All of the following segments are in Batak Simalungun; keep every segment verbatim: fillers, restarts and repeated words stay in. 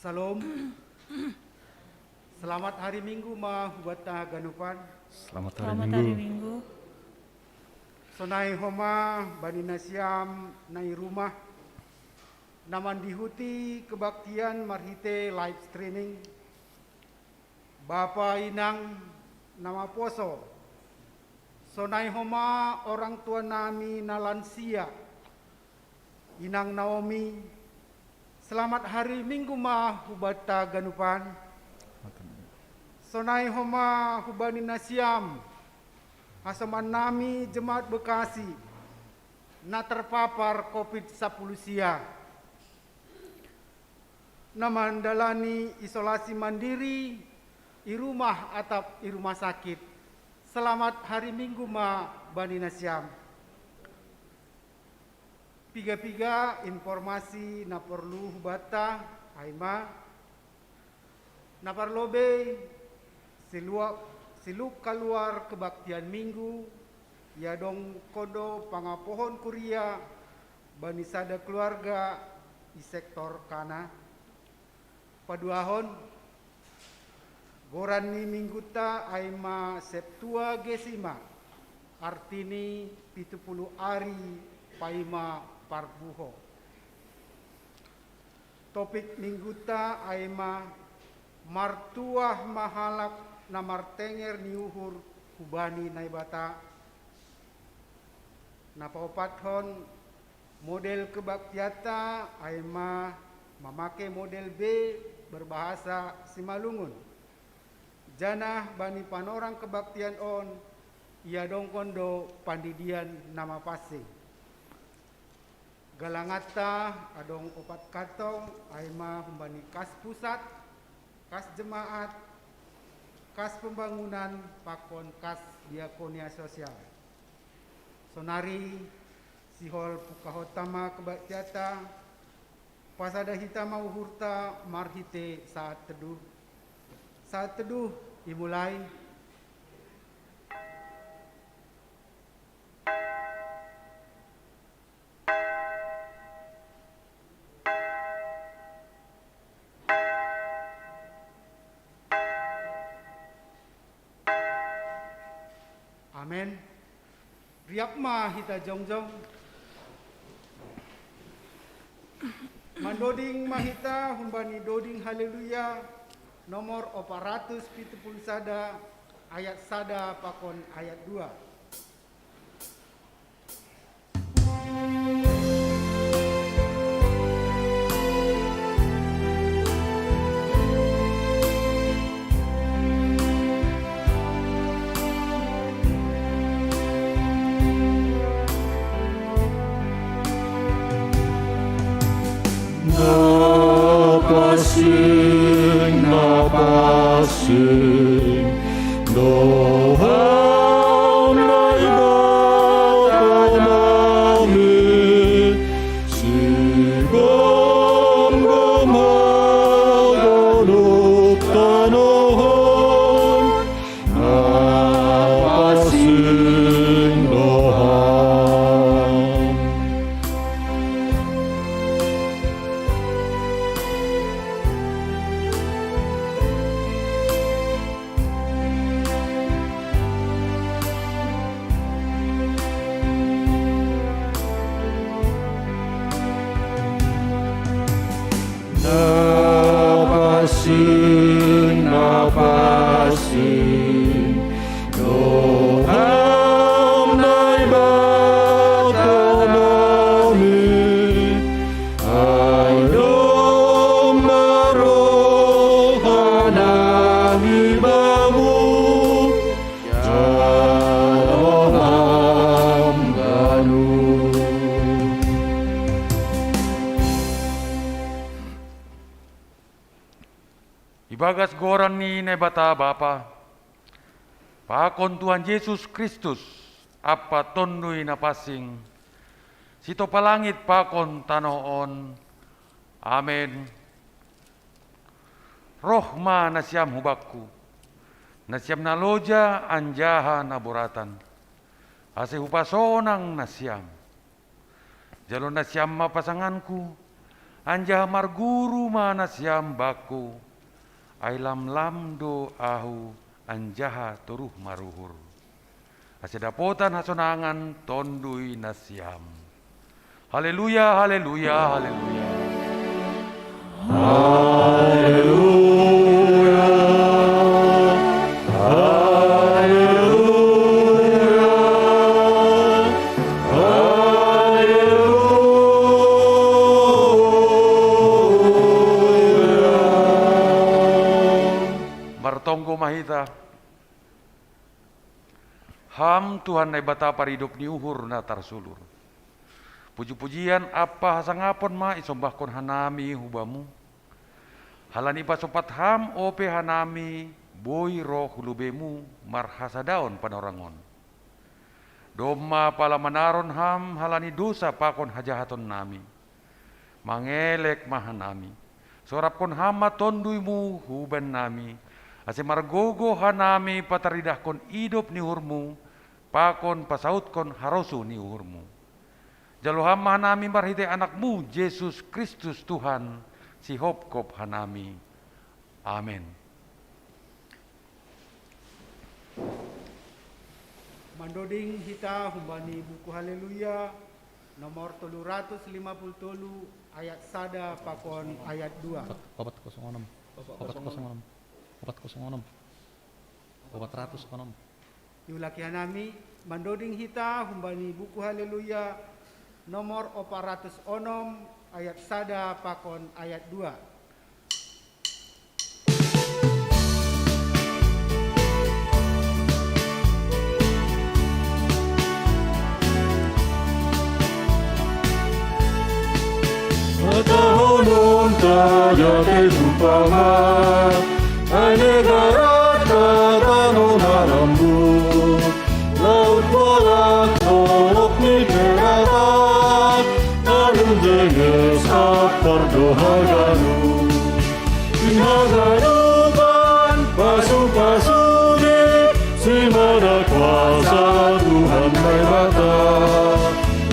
Salam. Selamat hari Minggu ma hubata ganupan. Selamat hari Minggu. Sonai homa bani nasiam nai rumah, na mandihuti kebaktian marhite live streaming, bapa inang na maposo, sonai homa orang tua nami na lansia, Inang Naomi, selamat hari Minggu ma hubata ganupan. Sonai homa hubani nasiam, hasoman nami Jemaat Bekasi, na terpapar covid sapuluh sia, na mandalani isolasi mandiri i rumah atap i rumah sakit. Selamat hari Minggu ma bani nasiam. Piga-piga informasi na porlu hubata, ai ma, na parlobei, siluk kaluar kebaktian Minggu, ia dong kondo pangapohon kuria bani sada keluarga i sektor Kana. Paduahon, goran ni Mingguta ai ma Septuagesima, artini pitu puluh ari paima parbuho. Topik Mingguta ai ma martuah ma halak na martenger ni uhur hubani Naibata. Na paopathon, model kebaktianta ai ma mamake model B berbahasa Simalungun. Janah bani panorang kebaktian on, iadongkon do pandidian na mapansing. Galanganta adong opat kantong, ai ma humbani kas pusat, kas jemaat, kas pembangunan, pakon kas diakonia sosial. Sonari sihol pungkahonta ma kebaktianta, pasada hita ma uhurta marhite saat teduh. Saat teduh imulai. Amen. Riap ma hita jongjong. Mandoding ma hita humbani doding Haleluya nomor opat ratus pitu puluh sada, ayat sada pakon ayat dua. Na pansing, na pansing, do Ham Naibata nami, sigomgom haganup tanoh on, na pansing do Ham. Na pansing, na pansing, do Ham Naibata nami, ai domma roha nami Bamu, jalo Ham ganup. Ibagas goran ni Naibata Bapa, pakon Tuhan Jesus Kristus ampa Tonduy Napansing, sitopa langit pakon tanoh on. Amen. Roh ma nasiam hubakku, nasiam na loja anjaha na boratan, ase hupasonang nasiam. Jalo nasiam ma pasanganku, Anjaha marguru ma nasiam bakku, ai lamlam do ahu anjaha toruh maruhur. Ase dapotan hasonangan tondui nasiam. Haleluya, haleluya, haleluya. Haleluya. Haleluya. Haleluya. Martonggo ma hita. Ham Tuhan Naibata paridop ni uhur na tarsulur. Puji-pujian ampa hasangapon ma isombahkon hanami hu Bamu. Halani pasopat Ham ope hanami boi roh hu lobei-Mu marhasadaon panorang on. Domma pala manaron Ham halani dosa pakon hajahaton nami. Mangelek ma hanami. Sorapkon Ham ma tondui-Mu huban nami, ase margogoh hanami pataridahkon idop ni uhur-Mu, pakon pasautkon harosuh ni uhur-Mu. Jalo Ham ma hanami marhitei Anak-Mu, Jesus Kristus Tuhan, sihopkop hanami. Amen. Mandoding hita humbani buku Haleluya, nomor tolu ratus lima puluh tolu, ayat sada pakon ayat dua. Opat, opat kosong onom. Opat kosong onom. Opat kosong onom. Opat ratus onom. Iulaki hanami, mandoding hita humbani buku Haleluya, nomor opat ratus onom, ayat sada pakon ayat dua. Hatahonon ta diatei umpama, ai negarata tano na rambu, laut bolak dohot ni perak, tano denges apar do haganup. In haganupan pasu-pasuni, simada kuasa Tuhan Naibata.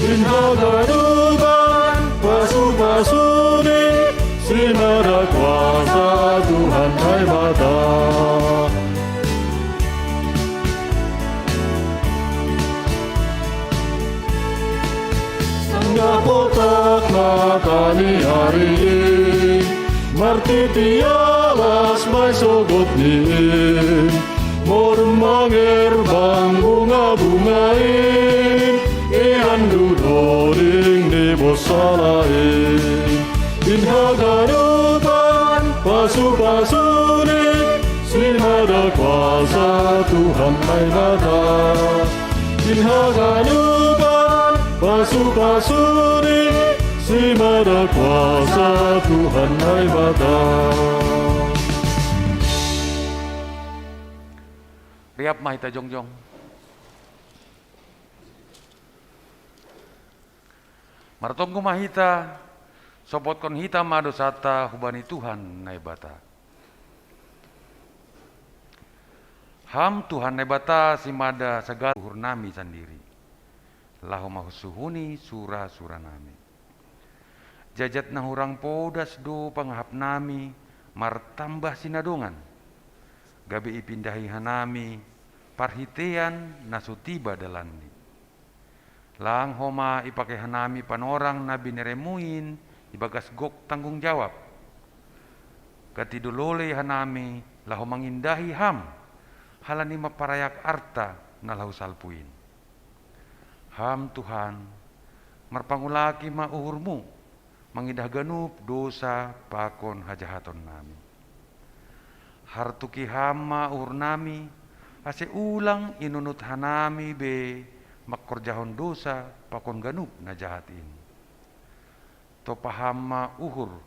In haganupan pasu-pasuni, simada kuasa Tuhan Naibata. Sanggah poltak mata ni ari, martiti alas ma isogot ni in, morum mangerbang bunga-bunga in, iandu doding ni bos sala in. In haganupan pasu-pasuni, simada kuasa Tuhan Naibata. In haganupan pasu-pasuni, simada kuasa Tuhan Naibata. Riap ma hita jongjong. Martonggo ma hita, sopotkon hita ma dosanta hubani Tuhan Naibata. Ham Tuhan Naibata simada sagala uhur nami sandiri, laho manghusuhuni sura-sura nami. Jajat na hurang podas do pangahap nami martambah sinadongan, gabe ipindahi hanami parhiteian na so tiba dalanni. Lang homa ipakei hanami panorang na binereMu in ibagas gok tanggung jawab. Gati do lolei hanami laho mangindahi Ham, halani maparayak arta na laho salpu in. Ham Tuhan, marpangulaki ma uhurMu, mangidah ganup dosa pakon hajahaton nami. Hartuki Ham ma uhur nami, ase ulang inunut hanami be mangkorjahon dosa pakon ganup na jahat in. Topa Ham ma uhur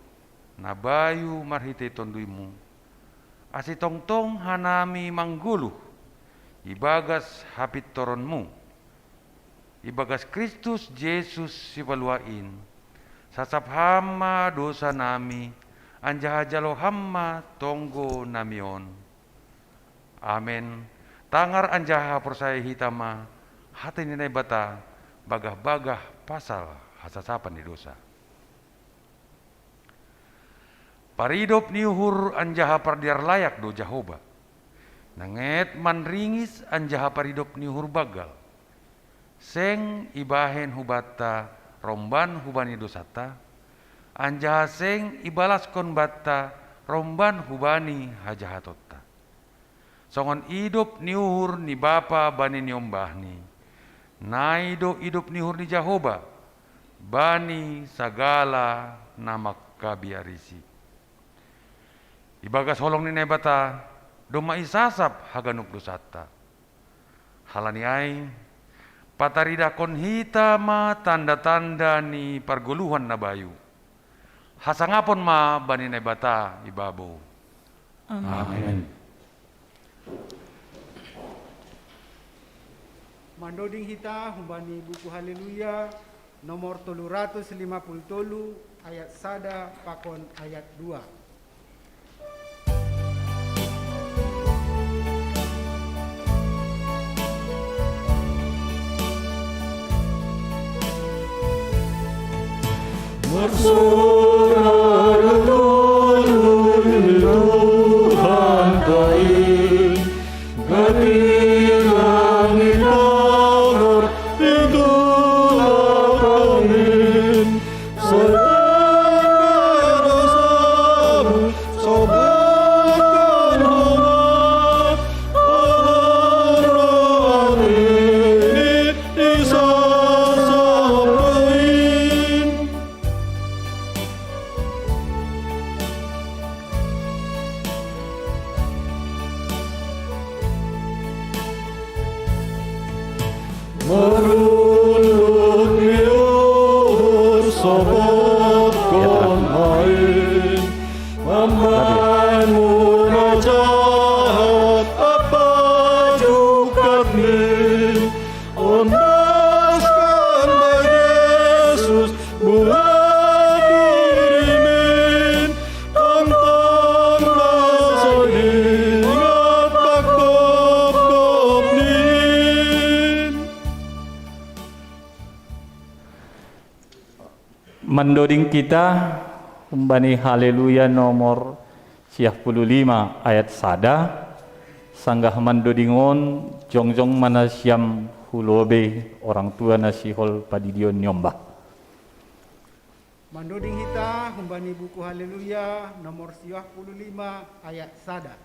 na bayu marhitei TonduyMu, ase tongtong hanami manggoluh ibagas hapintoronMu. Ibagas Kristus Jesus Sipaluah in, sasap Ham ma dosa nami, anjaha jalo Ham ma tonggo nami on. Amen. Tangar anjaha porsayai hita ma hata ni Naibata bagah-bagah pasal hasasapan ni dosa. Paridop ni uhur anjaha pardear layak do Jahowa. Nanget manringis anjaha paridop ni uhur banggal. Seng ibahen hubanta romban hubani dosanta, anjaha seng ibalaskon banta romban hubani hajahatonta. Songon idop ni uhur ni bapa bani niombahni, nai do idop ni uhur ni Jahowa bani sagala na mangkabiarisi. Ibagas holong ni Naibata domma isasap haganup dosanta. Halani ai, pataridahkon hita ma tanda-tanda ni pargoluhan na bayu. Hasangapon ma bani Naibata ibabo. Amen. Mandoding hita humbani buku Haleluya nomor tolu ratus lima puluh tolu, ayat sada pakon ayat dua. Marsoara Tuhan tai, gati langit agar itu amin. Sadar dosamu, sobatkan hormat, agar rohani isasap roin. Marunduk ni uhur sobatkon ai, mambahen munajat ampa jungkatni. Ondaskan ma Jesus buat dirimin, tongtong ma sai dingat pangkopkop nin. Mandoding hita humbani Haleluya nomor siah puluh lima ayat sada, sanggah mandoding on jongjong ma nasiam hu lobei orang tua na sihol padidion niombah. Mandoding hita humbani buku Haleluya nomor siah puluh lima ayat sada.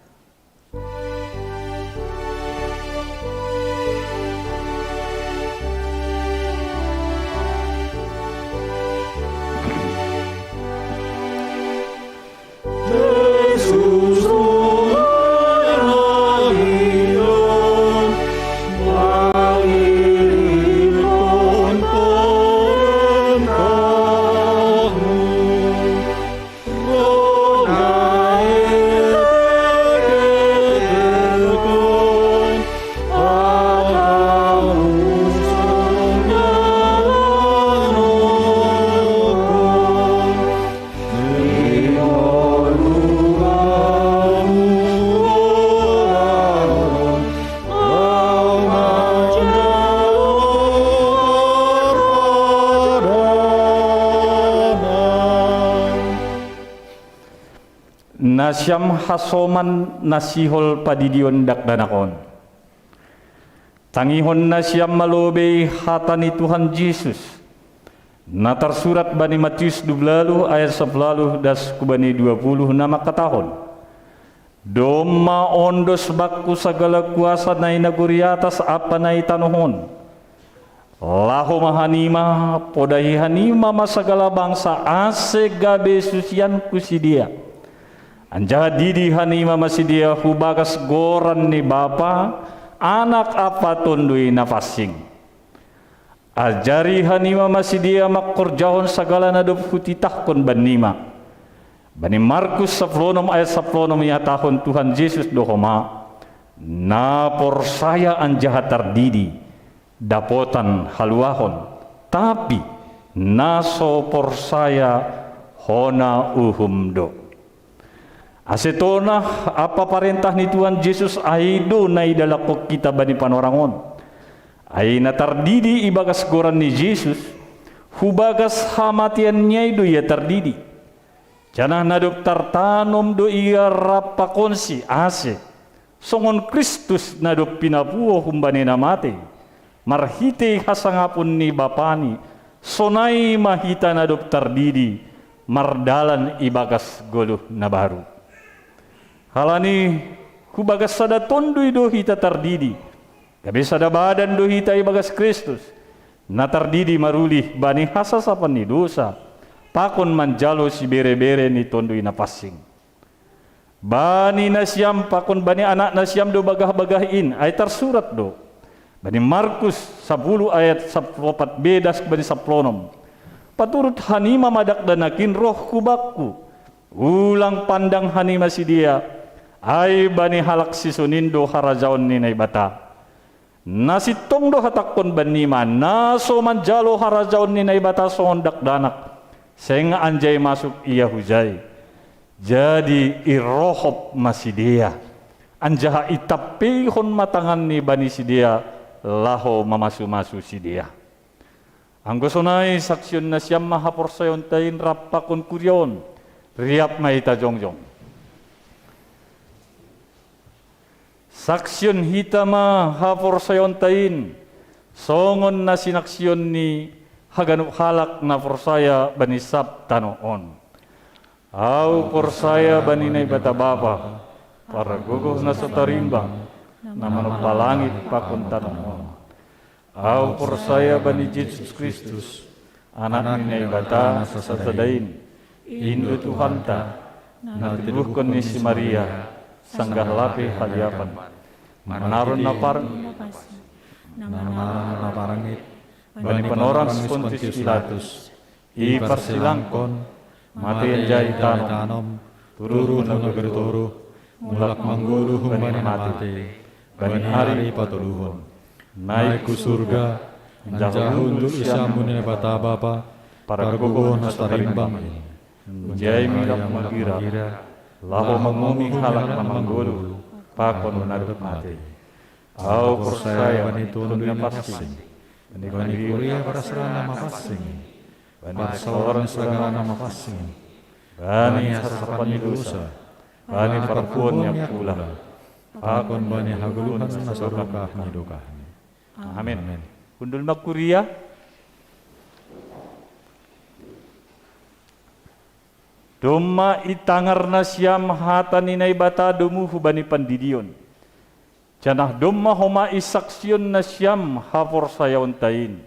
Nasiam hasoman na sihol padidion dakdanak on. Tangihon nasiam ma lobei hata ni Tuhan Jesus, na tarsurat bani Matius dua puluh ayat sapuluh das hubani dua puluh na mangkatahon: Domma ondos bangku sagala kuasa na i nagori atas ampa na i tanoh on. Laho ma hanima, podahi hanima ma sagala bangsa, ase gabe susianku sidea. Anjaha didi hanima ma sidea hu bagas goran ni Bapa, Anak ampa Tonduy Napansing. Ajari hanima ma sidea mangkorjahon sagala na dob hutitahkon bannima. Bani Markus sapuluh onom ayat sapuluh onom ihatahon Tuhan Jesus do homa: Na porsaya anjaha tardidi, dapotan haluahon, tapi na so porsaya, hona uhum do. Ase tona ampa parentah ni Tuhan Jesus ai do na idalankon hita bani panorang on. Ai na tardidi ibagas goran ni Jesus, hu bagas hamateanni ai do ia tardidi. Janah na dob tartanom do Ia rap pakonsi, ase, songon Kristus na dob pinapuho humbani na matei, marhitei hasangapon ni Bapa-Ni, sonai ma hita na dob tardidi mardalan ibagas goluh na baru. Halani, hubagas sada Tonduy do hita tardidi, gabe sada badan do hita ibagas Kristus, na tardidi marulih bani hasasapan ni dousa, pakon manjalo siberebere ni Tonduy Napansing. Bani nasiam pakon bani anak nasiam do bagahbagah in, ai tarsurat do bani Markus sapuluh ayat saplopat be das bani saplonom: Paturut hanima ma dakdanak in roh hu Bakku, ulang pandang hanima sidea, ai bani halak sisonin do harajaon ni Naibata. Na sintong do hatangkon bannima, na so manjalo harajaon ni Naibata songon dakdanak, seng anjai masuk ia hujai. Jadi irohop ma sidea, anjaha itampeihon ma tanganni bani sidea, laho mamasumasu sidea. Anggo sonai, saksionnasiam ma haporsayaonta in rap pakon kuria on, riap ma hita jongjong. Saksion hita ma haporsayaonta in, songon na sinaksion ni haganup halak na porsaya bani sab tanoh on. Ahu porsaya bani Naibata Bapa, Pargogoh na so tarimbang, na manompa langit pakon tanoh on. Ahu porsaya bani Jesus Kristus, Anak ni Naibata na sasada in, in do Tuhanta, na titubuhkon ni si Maria, sanggah lape haliapan, manaron na parngit, na manaron na parngit bani panorang si Pontius Pilatus, iparsilangkon, matei anjaha itanom, turun hu nagori toruh, mulak manggoluh humbani na matei bani ari patoluhon. Naik hu surga, anjaha hundul i siamun ni Naibata Bapa, Pargogoh na so tarimbang in. Unjai milak magira, laho manguhumi halak na manggoluh pakon na dob matei. Ahu porsaya bani Tonduy Napansing, bani kuria parasrahan na mapansing, bani parsaoran ni sagala na mapansing, bani hasasapan ni dousa, bani parpuon ni angkula, pakon bani hagoluhan na sadokah ni dokahni. Amin. Hundul ma kuria. Domma itangar nasiam hata ni Naibata domu hubani pandidion. Janah domma homa isaksion nasiam haporsayaonta in.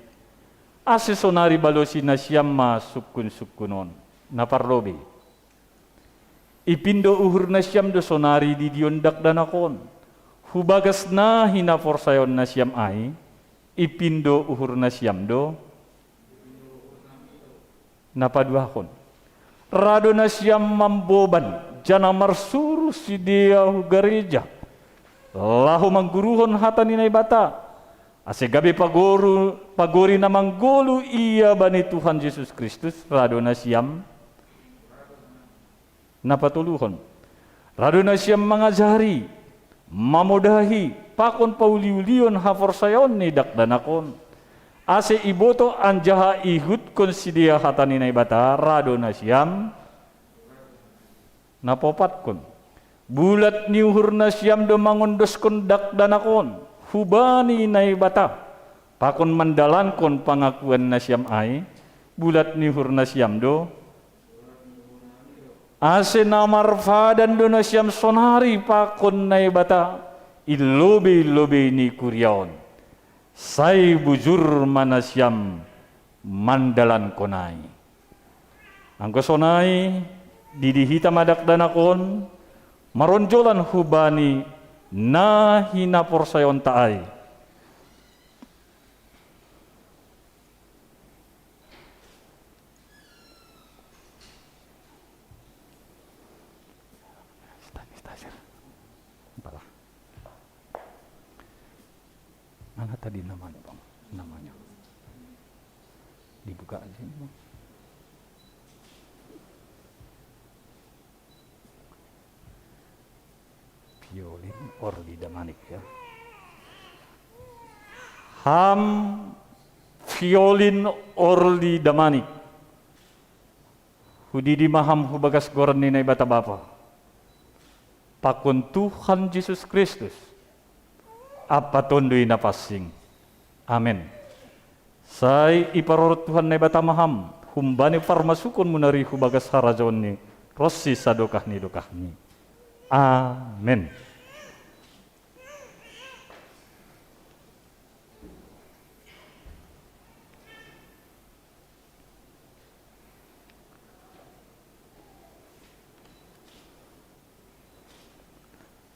Ase sonari balosi nasiam ma sungkunsungkun on. Na parlobei, ipindo uhur nasiam do sonari didion dakdanak on. Hubagas na hinaporsayaon nasiam ai, ipindo uhur nasiam do na paduahon. Ra do nasiam mamboban, janah marsuru sidea hu gareja, laho mangguruhon hata ni Naibata, ase gabe pagoru, pagori na manggoluh ia bani Tuhan Jesus Kristus. Ra do nasiam na patoluhon. Ra do nasiam mangajari, mamodahi, pakon pauliulion haporsayaon ni dakdanak on, ase ibotoh anjaha iihutkon sidea hata ni Naibata. Ra do nasiam na paopatkon. Bulat ni uhur nasiam do mangondoskon dakdanak on hubani Naibata, pakon mandalankon pangakuan nasiam ai. Bulat ni uhur nasiam do, ase na marpadan do nasiam sonari pakon Naibata i lobei-lobei ni kuria on. Sai bujur ma nasiam mandalankon ai. Anggo sonai, didi hita ma dakdanak on, maronjolan hubani na hinaporsayaonta ai. Mana tadi namanya, Bang? Namanya. Dibuka aja ini, Bang. Violin Orli Damanik, ya. Ham violin Orli Damanik. Hudidi ma ham hu bagas goran ni Naibata Bapa, pakon Tuhan Jesus Kristus, ampa Tonduy Napansing. Amen. Sai iparorot Tuhan Naibata ma ham humbani parmasukonmuna ri hu bagas harajaonNi ronsi sadokah ni dokahni. Amen.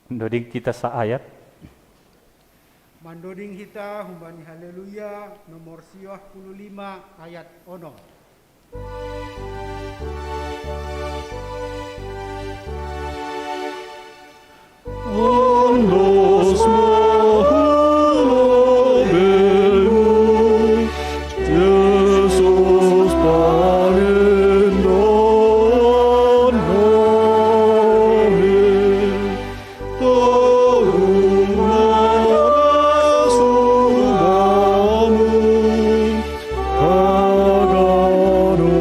Mandoding kita saayat. Mandoding hita humbani Haleluya nomor siwah puluh lima ayat onom. Ondos ma hu lobeiMu, Jesus pangindoan nami. Tolu ma das hubaMu, haganup ni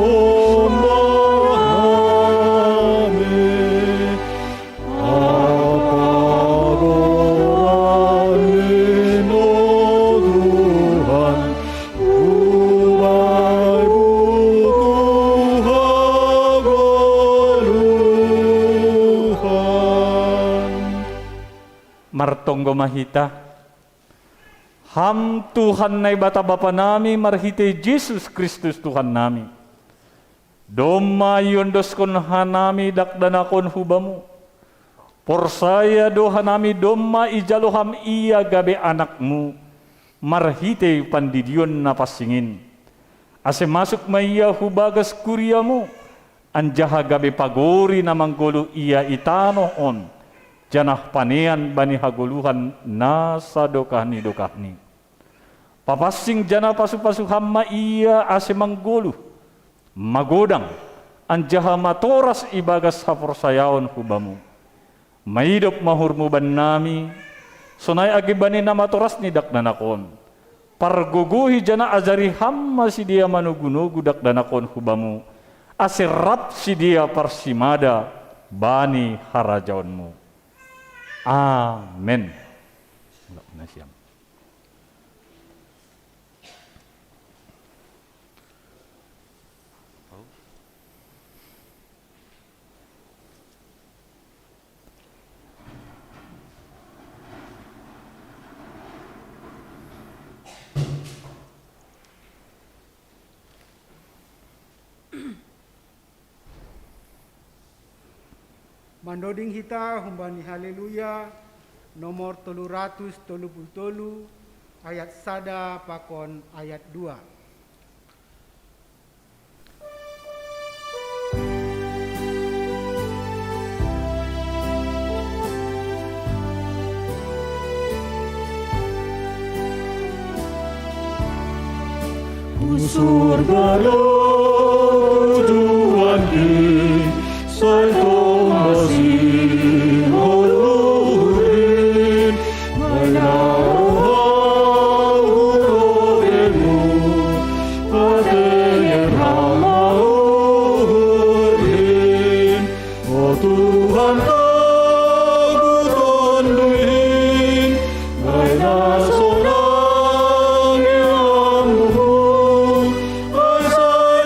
ombas nami. Apa goranMi, no Tuhan, hubahen buku hagoluhan. Martonggo ma hita. Ham Tuhan Naibata Bapa nami marhitei Jesus Kristus Tuhan nami, domma iondoskon hanami dakdanak on hu Bamu. Porsaya do hanami domma ijalo Ham Ia gabe anakMu, marhitei pandidion na pansing in. Ase masuk ma Ia hu bagas kuriaMu, anjaha gabe pagori na manggoluh Ia i tanoh on, janah panean bani hagoluhan na sadokah ni dokahni. Papansing janah pasu-pasu Ham ma Ia ase manggoluh, magodang, anjaha matoras ibagas haporsayaon hu Bamu. Maidop ma uhurMu bannami, sonai age bani na matoras ni dakdanak on. Pargogohi janah ajari Ham ma sidea manogu-nogu dakdanak on hu Bamu, ase rap sidea parsimada bani harajaonMu. Amen. Mulak nasiam. Mandoding hita humbani Haleluya nomor tolu ratus tolu puluh tolu, ayat sada pakon ayat dua. Hu surga do tujuanki, sai tong ma sihol uhurkin, bahen ma rohahu hu lobeiMu, patenger Ham ma uhurkin. O Tuhan, Toguh Tonduy in, bahen ma sonang i lambungMu, ai sai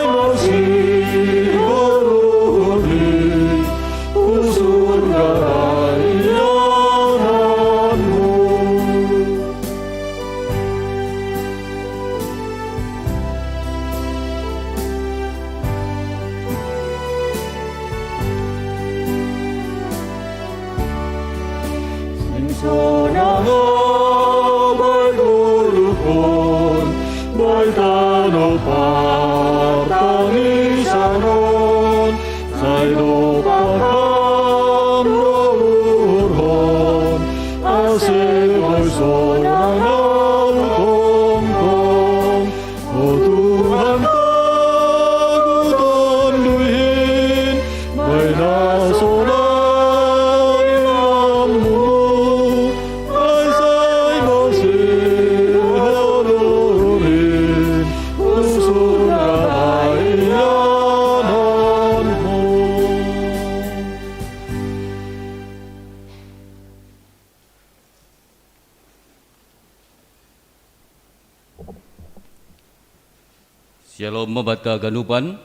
Shalom mabata ganupan.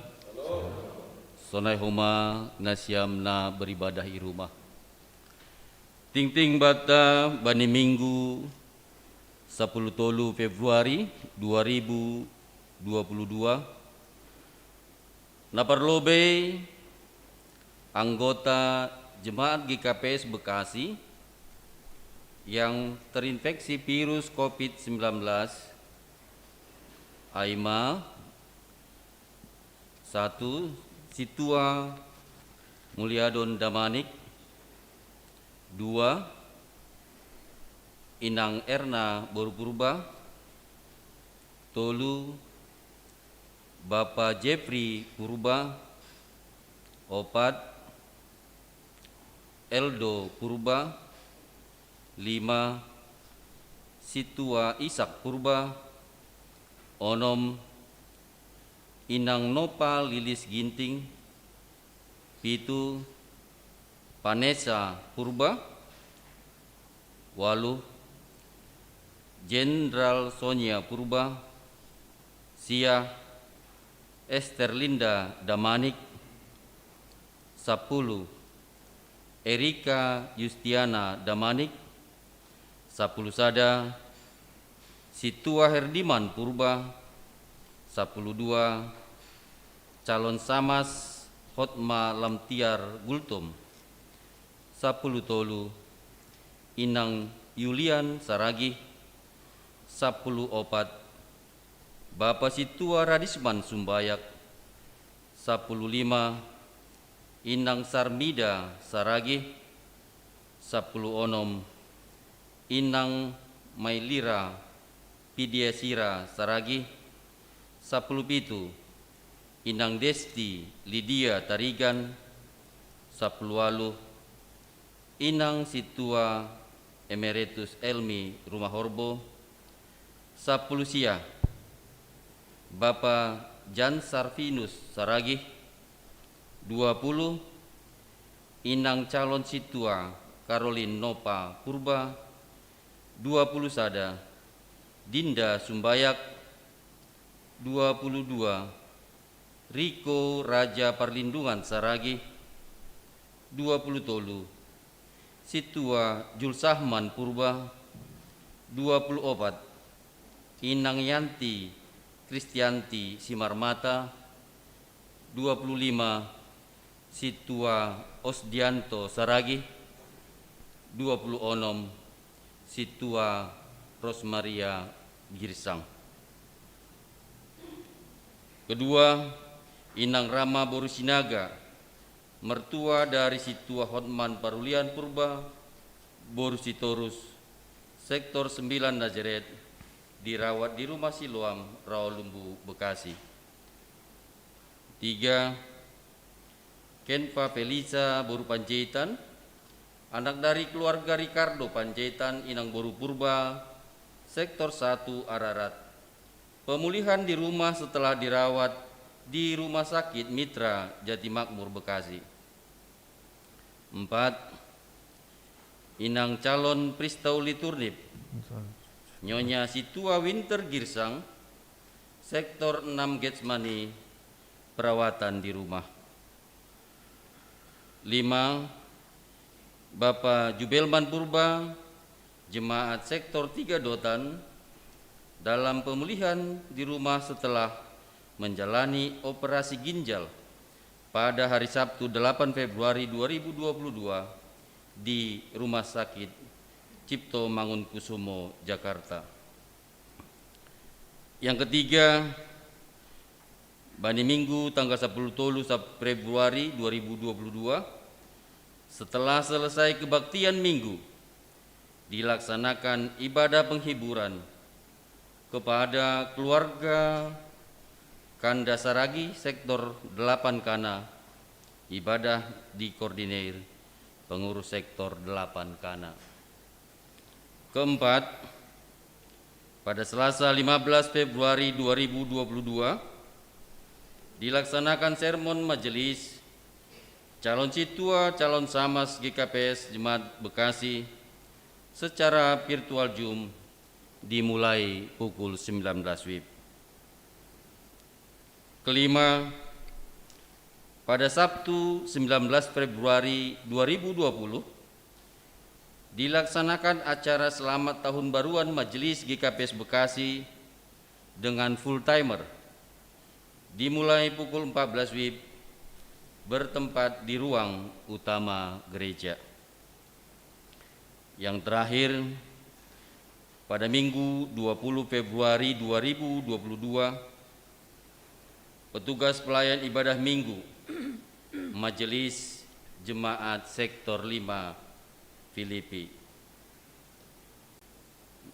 Sonai homa nasiam na beribadah i rumah. Tingting bata bani Minggu sapuluh tolu Februari dua ribu dua puluh dua. Na parlobei anggota jemaat G K P S Bekasi yang terinfeksi virus covid sembilan belas, ai ma satu, Situa Muliadon Damanik. Dua, Inang Erna boru Purba. Tolu, Bapa Jeffrey Purba. Opat, Eldo Purba. Lima, Situa Isak Purba. Onom, Inang Nopa Lilis Ginting. Pitu, Vanessa Purba. Walu, Jenderal Sonia Purba. Sia, Esther Linda Damanik. Sapuluh, Erika Yustiana Damanik. Sapuluh sada, Situa Herdiman Purba. Sapuluh dua, Calon Samas Hotma Lamtiar Gultom. Sapuluh tolu, Inang Yulian Saragih. Sapuluh opat, Bapa Situa Radisman Sumbayak. Sapuluh lima, Inang Sarmida Saragih. Sapuluh onom, Inang Mailira Pidiasira Saragih. Sapuluh pitu, Inang Desti Lidia Tarigan. Sapuluh walu, Inang Situa Emeritus Elmi Rumahorbo. Sapuluh sia, Bapa Jan Sarvinus Saragih. Dua puluh, Inang Calon Situa Karolin Nopa Purba. Dua puluh sada, Dinda Sumbayak. Dua puluh dua, Riko Raja Parlindungan Saragih. Dua puluh tolu, Situa Julsahman Purba. Dua puluh opat, Inang Yanti Kristianti Simarmata. Dua puluh lima, Situa Osdianto Saragih. Dua puluh onom, Situa Rosmaria Girsang. Kedua, Inang Rama boru Sinaga, mertua dari Situa Hotman Parulian Purba boru Sitorus, sektor sembilan Nazaret, dirawat di Rumah Siloam, Rawalumbu, Bekasi. Tiga, Kenpa Felisa boru Panjaitan, anak dari keluarga Ricardo Panjaitan, Inang boru Purba, sektor satu Ararat. Pemulihan di rumah setelah dirawat di Rumah Sakit Mitra Jatimakmur, Bekasi. Empat, Inang Calon Pristauli Turnip, Nyonya Situa Winter Girsang, sektor enam Getsemani, perawatan di rumah. Lima, Bapa Jubelman Purba, jemaat sektor tiga Dotan, dalam pemulihan di rumah setelah menjalani operasi ginjal pada hari Sabtu delapan Februari dua ribu dua puluh dua di Rumah Sakit Cipto Mangunkusumo, Jakarta. Yang ketiga, bani Minggu tanggal sepuluh tolu Februari dua ribu dua puluh dua, setelah selesai kebaktian Minggu, dilaksanakan ibadah penghiburan kepada keluarga Kanda Saragi, sektor delapan Kana. Ibadah dikoordinir pengurus sektor delapan Kana. Keempat, pada Selasa lima belas Februari dua ribu dua puluh dua, dilaksanakan sermon majelis calon situa, calon samas G K P S Jemaat Bekasi secara virtual Zoom, dimulai pukul sembilan belas wib. Kelima, pada Sabtu sembilan belas Februari dua ribu dua puluh, dilaksanakan acara selamat tahun baruan Majelis G K P S Bekasi dengan full timer. Dimulai pukul empat belas W I B, bertempat di ruang utama gereja. Yang terakhir, pada Minggu dua puluh Februari dua ribu dua puluh dua, petugas pelayan ibadah Minggu Majelis Jemaat Sektor lima Filipi.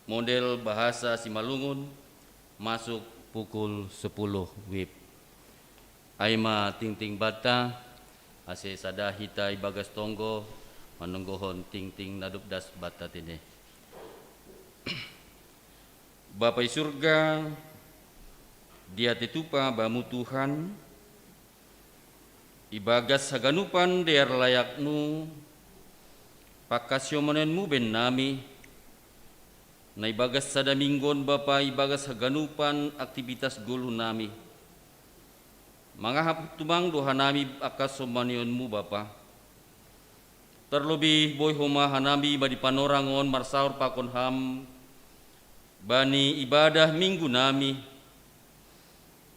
Model bahasa Simalungun, masuk pukul sepuluh W I B. Ai ma tingting banta, ase sada hita ibagas tonggo manonggohon tingting na dob das banta tene. Bapa i surga, diatei tupa Bamu Tuhan, ibagas haganupan dear layakMu, pangkasiamanonMu bennami, na ibagas sada minggu on Bapa, ibagas haganupan aktivitas goluhnami, mangahap tumang do hanami angka somanionMu Bapa. Terlebih boi homa hanami bani panorang on marsaor pakon Ham bani ibadah Minggu nami.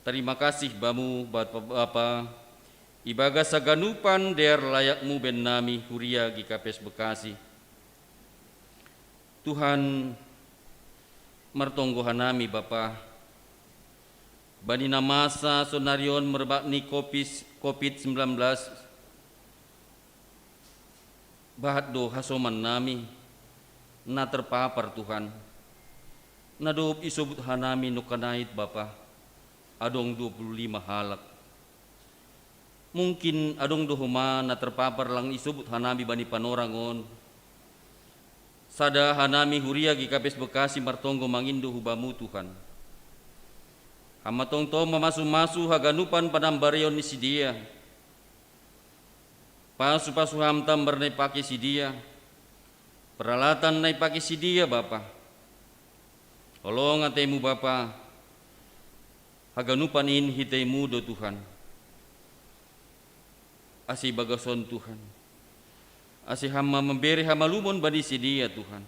Terima kasih Bamu Bapa, Bapa, ibagas haganupan dear layakMu bennami huria G K P S Bekasi. Tuhan, martonggo hanami Bapa, bani na masa sonari on merebak ni kopis covid sembilan belas, bahat do hasomannami na terpapar Tuhan, na dob isobut hanami nongkan ai Bapa, adong dua puluh lima halak. Mungkin adong do homa na terpapar lang isobut hanami bani panorang on. Sada hanami huria G K P S Bekasi martonggo mangindo hu Bamu Tuhan. Ham ma tongtong mamasu-masu haganupan panambarion ni sidea. Pasu-pasu Ham tambar na ipake sidea, peralatan na ipake sidea Bapa. Holong ateiMu Bapa, haganupan in hiteiMu do Tuhan. Ase ibagas on Tuhan, ase Ham ma mambere hamalumon bani sidea Tuhan.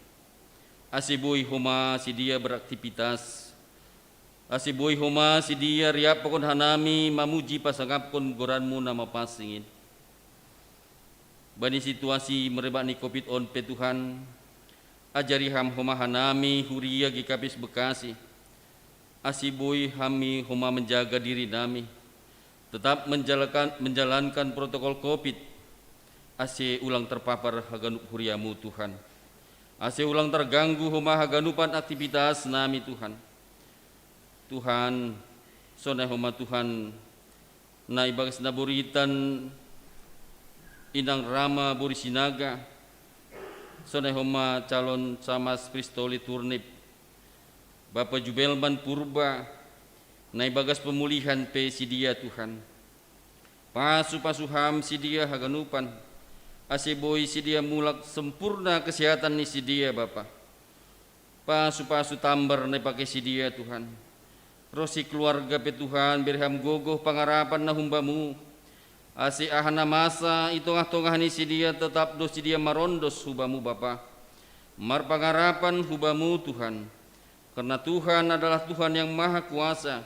Ase boi homa sidea beraktivitas, ase boi homa sidea riap pakon hanami mamuji pasangapkon goranMu na mapansing in. Bani situasi merebak ni covid on pe Tuhan, ajari Ham homa hanami huria G K P S Bekasi, ase boi hami homa menjaga dirinami, tetap menjalankan, menjalankan protokol covid, ase ulang terpapar haganup huriaMu Tuhan, ase ulang terganggu homa haganupan aktivitasnami Tuhan. Tuhan, sonai homa Tuhan, na ibagas na boritan inang Rama Borisinaga, sonai homa calon Camas Pristoli Turnip, Bapa Jubelman Purba, na ibagas pemulihan pe sidea Tuhan. Pasu-pasu Ham sidea haganupan, ase boi sidea mulak sempurna kesehatan ni sidea Bapa. Pasu-pasu tambar na ipake sidea Tuhan. Ronsi keluarga pe Tuhan, bere Ham gogoh pangarapan na humbamu, ase aha na masa i tongah-tongah ni sidea tetap do sidea marondos hu Bamu Bapa, marpangarapan hu Bamu Tuhan. Karena Tuhan adalah Tuhan yang Maha Kuasa,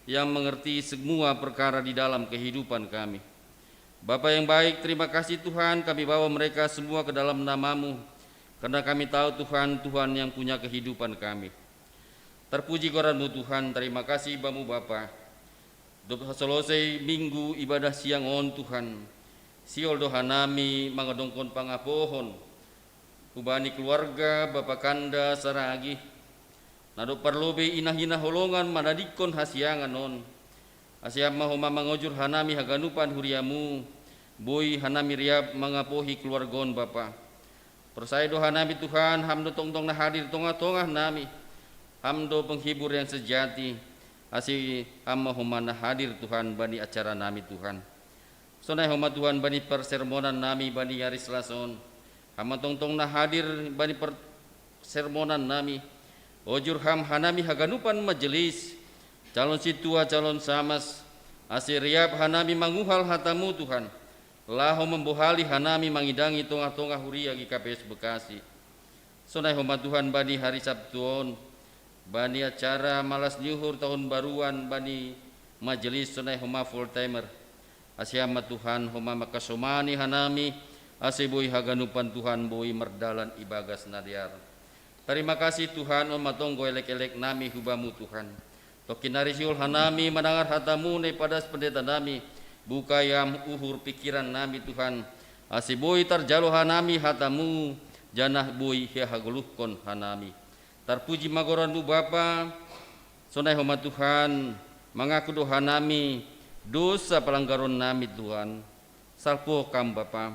yang mengerti semua perkara di dalam kehidupan kami. Bapa yang baik, terima kasih Tuhan, kami bawa mereka semua ke dalam nama-Mu, karena kami tahu Tuhan, Tuhan yang punya kehidupan kami. Terpuji goran-Mu Tuhan, terima kasih Bamu Bapa. Dob hasolosei minggu ibadah siang on Tuhan, sihol do hanami mangadongkon pangapohon hubani keluarga Bapa Kanda Saragih, na dob parlobei ina hinaholongan manadingkon hasiangan on. Ase Ham ma homa mangojur hanami haganupan huria-Mu, boi hanami riap mangapohi keluarga on Bapa. Porsaya do hanami Tuhan, Ham do tongtong na hadir tongah-tongah nami. Ham do penghibur yang sejati, ase Ham ma homa na hadir Tuhan bani acara nami Tuhan. Sonai homa Tuhan bani parsermonan nami bani ari Selasa on. Ham ma tongtong na hadir bani parsermonan nami. Ojur Ham hanami haganupan majelis, calon sintua, calon camas, Ase riap hanami manguhal hatamu, Tuhan, laho mambohali hanami mangidangi tongah-tongah huria G K P S Bekasi. Sonai homa Tuhan bani hari Sabtu on, bani acara malas ni uhur tahun baruan bani majelis sonai homa full timer. Ase Ham ma Tuhan homa mangkasomani hanami, ase boi haganupan Tuhan boi mardalan ibagas na dear. Tarima kasih Tuhan, on ma tonggo elek-elek nami hu Bamu Tuhan. Tongkin nari sihol hanami mandangar hatamu na ipadas pendeta nami, bukai Ham uhur pikiran nami Tuhan, ase boi tarjalo hanami hatamu, janah boi ihagoluhkon hanami. Tarpuji ma goran-Mu Bapa, sonai homa Tuhan, mangaku do hanami dosa palanggaron nami Tuhan. Salpuhon Ham Bapa,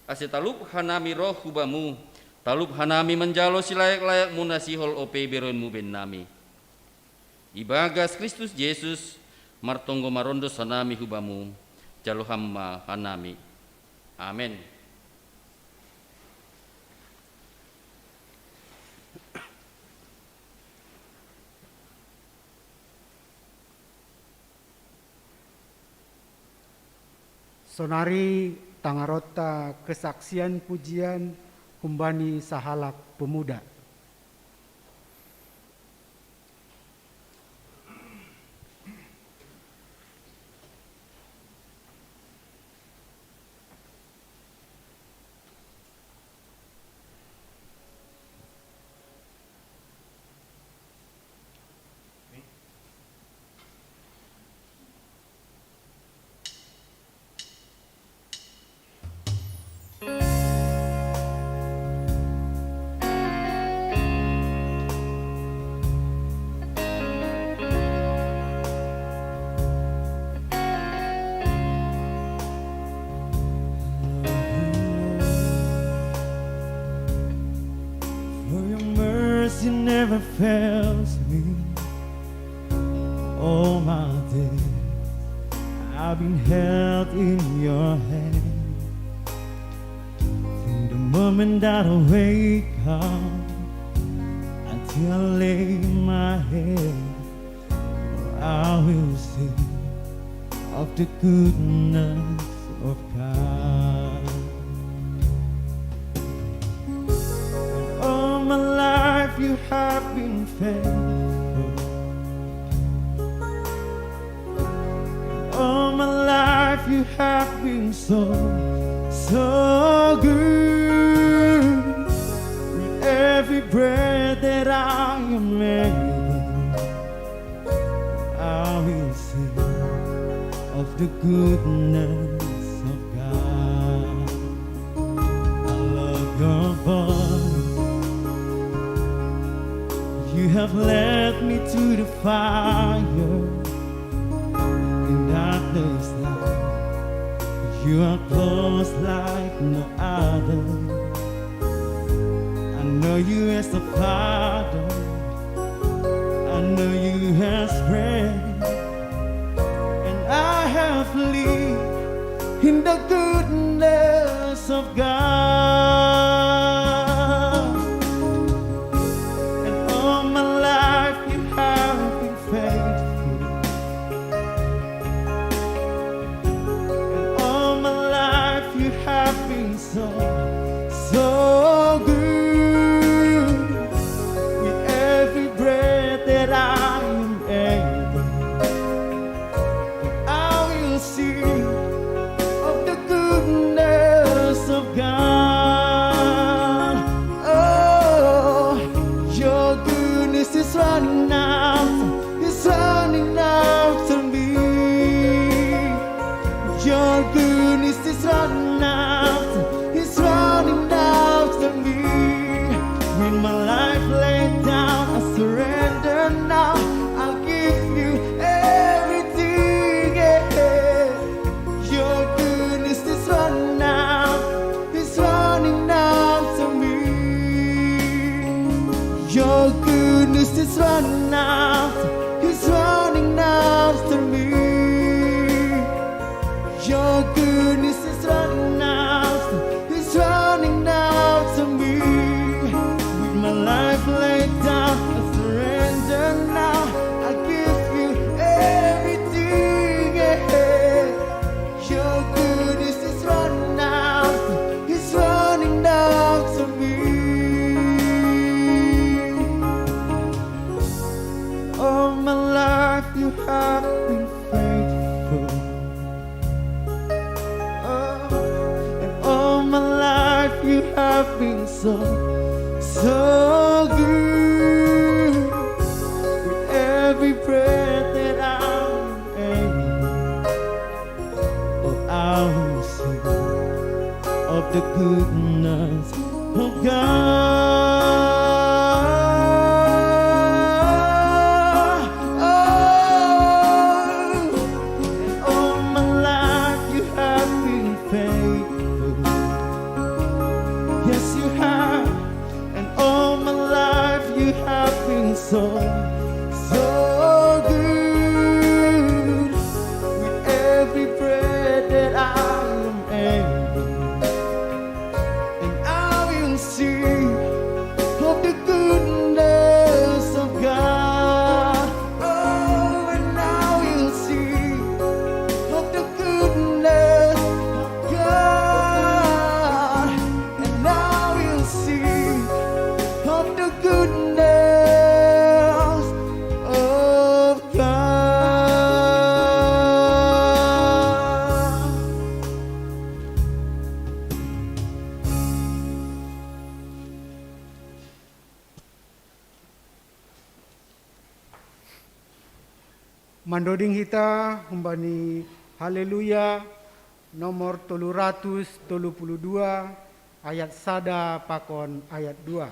ase talup hanami roh hu Bamu, talup hanami manjalo silayak-layakmu na sihol ope ibereon-Mu bennami. Ibagas Kristus Jesus, martonggo marondos hanami hu Bamu, jalo Ham ma hanami. Amen. Sonari tangaronta kesaksian pujian humbani sahalak pemuda. For your mercy never fails me. All my days I've been held in your hand. From the moment that I wake up until I lay my head, I will sing of the goodness of God. And all my life you have been faithful. And all my life you have been so, so good. With every breath that I am able, I will sing of the goodness of God. I love your voice. You have led me to the fire in darkness night. You are close like no other. I know you as a father. I know you as friend. And I have lived in the goodness of God. And all my life you have been faithful. And all my life you have been so, so good. With every breath that I am able, I will sing of the goodness of God. Oh, your goodness is running out, is running out to me. Your goodness is running out, is running out to me. With my life laid down, I surrender now. I give you everything, yeah. Your goodness is running out, is running out to me. Your goodness is running out, is running out to me. Your goodness is running out, is running out to me. With my life laid down, I surrender now. I give you everything, yeah. Been so, so good. With every breath that I'm able, oh, I will sing of the goodness of God. Oh, and all my life you have been faithful. Yes, you have. And all my life you have been so, so good. With every breath that I am able, and I will sing of the goodness of God. Oh, and I will sing of the goodness of God. And I will sing of the goodness of God. Mandoding hita humbani Haleluya nomor tolu ratus tolu puluh dua, ayat sada pakon ayat dua.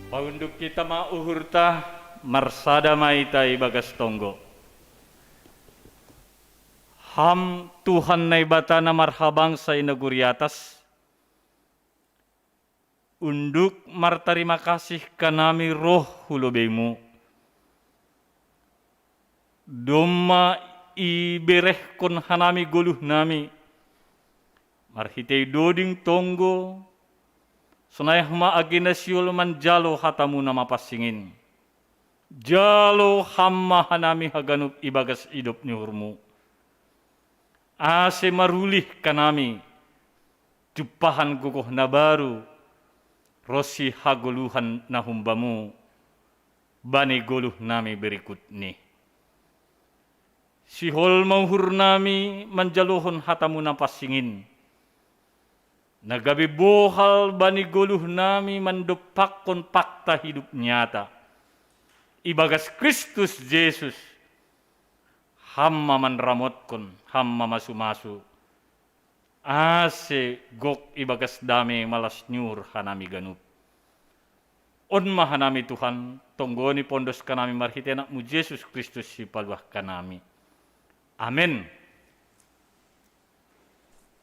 Paunduk hita ma uhurta, marsada ma hita ibagas tonggo. Ham Tuhan Naibata na marhabangsa i nagori atas, unduk martarima kasih hanami roh hu lobeimu. Domma iberehkon hanami goluhnami, marhitei doding tonggo, sonai ma age na sihol manjalo hatamu na mapansing in. Jalo ham ma hanami haganup ibagas idop ni uhurmu. Ase marulih hanami, jumpahan gogoh na baru, ronsi hagoluhan na humbamu, bani goluhnami berikutni. Sihol ma uhurnami manjalohon hatamu na pansing in, na gabe bohal bani goluhnami mandompakkon fakta hidup nyata. Ibagas Kristus Jesus, ham ma manramotkon, ham ma masumasu, ase gok ibagas dame malas ni uhur hanami ganup. On ma hanami Tuhan, tonggoni pondos hanami marhitei Anakmu Jesus Kristus sipaluah hanami. Amen.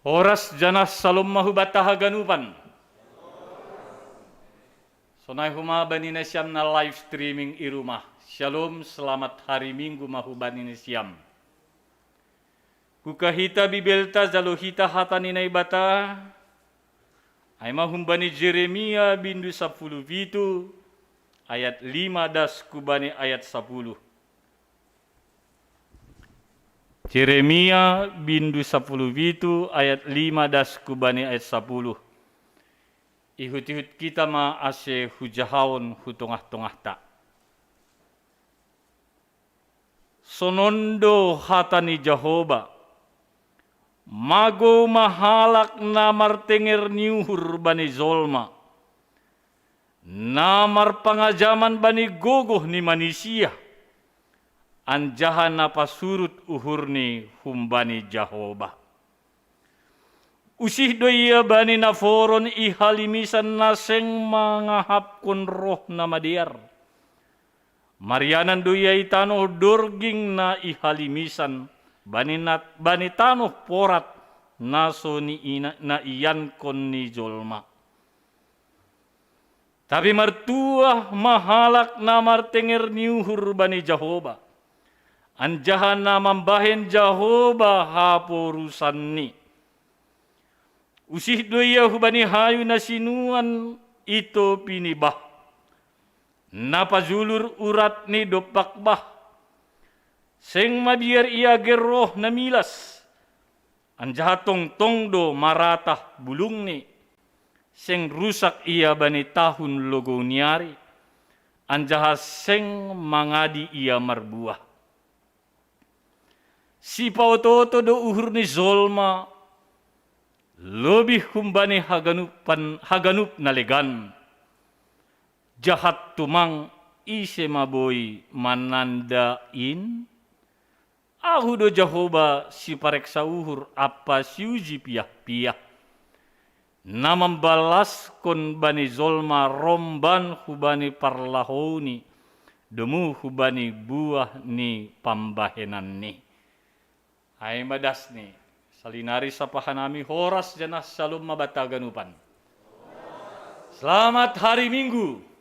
Horas janah salom ma hubanta haganupan. Sonai homa bani nasiam na live streaming i rumah. Shalom, selamat hari Minggu ma hubani nasiam. Buka hita Bibelta, jalo hita hata ni Naibata, ai ma humbani Jeremia bindu sapuluh pitu, ayat lima das hubani ayat sapuluh. Jeremia bindu sapuluh pitu ayat lima das hubani ayat sapuluh. Ihut-ihut hita ma ase hujahaon hu tongah-tongahta. Sonon do hata ni Jahowa, magou ma halak na martenger ni uhur bani jolma, na marpangajaman bani gogoh ni manisia, anjaha na pasurut uhurni humbani Jahowa. Usih do ia bani naforon i halimisan na seng mangahapkon roh na madear. Marianan do ia i tanoh dorging na i halimisan, bani, na, bani tanoh porat na so niina, na iankon ni jolma. Tapi martuah ma halak na martenger ni uhur bani Jahowa, anjaha na mambahen Jahowa haporusanni. Usih do ia hubani hayu na sinuan i topi ni bah, na pajulur uratni dompak bah. Seng mabiar ia ger roh na milas, anjaha tongtong do maratah bulungni. Seng rusak ia bani tahun logou ni ari, anjaha seng mangadi ia marbuah. Sipaoto-oto do uhur ni jolma lobih humbani haganupan, haganup na legan. Jahat tumang, ise ma boi mananda in? Ahu do Jahowa sipareksa uhur ampa siuji piah-piah, na mambalaskon bani jolma romban hubani parlahouni, domu hubani buah ni pambahenanni. Ai ma dasni, salinari sapa hanami horas janah shalom ma banta haganupan. Selamat hari Minggu.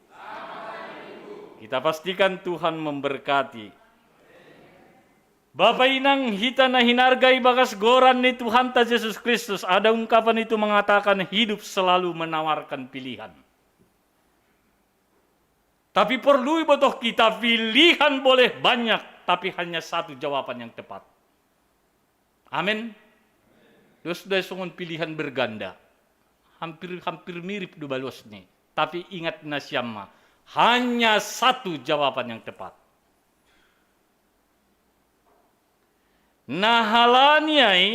Kita pastikan Tuhan memberkati. Bapa inang hita na hinarga ibagas goran ni Tuhanta Jesus Kristus, ada ungkapan itu mengatakan hidup selalu menawarkan pilihan. Tapi perlu ibotoh kita, pilihan boleh banyak, tapi hanya satu jawaban yang tepat. Amin. Dos dai songon pilihan berganda. Hampir, hampir mirip do balosni. Tapi ingat nasiam ma, hanya satu jawaban yang tepat. Na halani ai,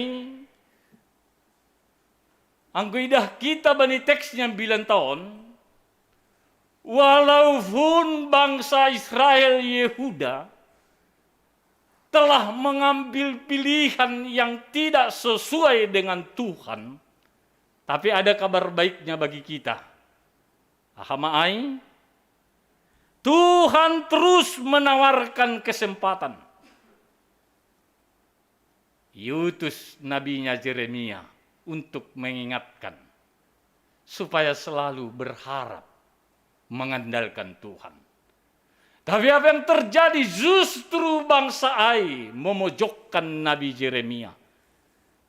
anggo idah kita bani teks nyambilan taon, walaupun bangsa Israel Yehuda telah mengambil pilihan yang tidak sesuai dengan Tuhan, tapi ada kabar baiknya bagi kita. Aha ma ai? Tuhan terus menawarkan kesempatan. Diutus nabinya Jeremia untuk mengingatkan supaya selalu berharap, mengandalkan Tuhan. Tapi apa yang terjadi? Justru bangsa ai memojokkan Nabi Jeremia.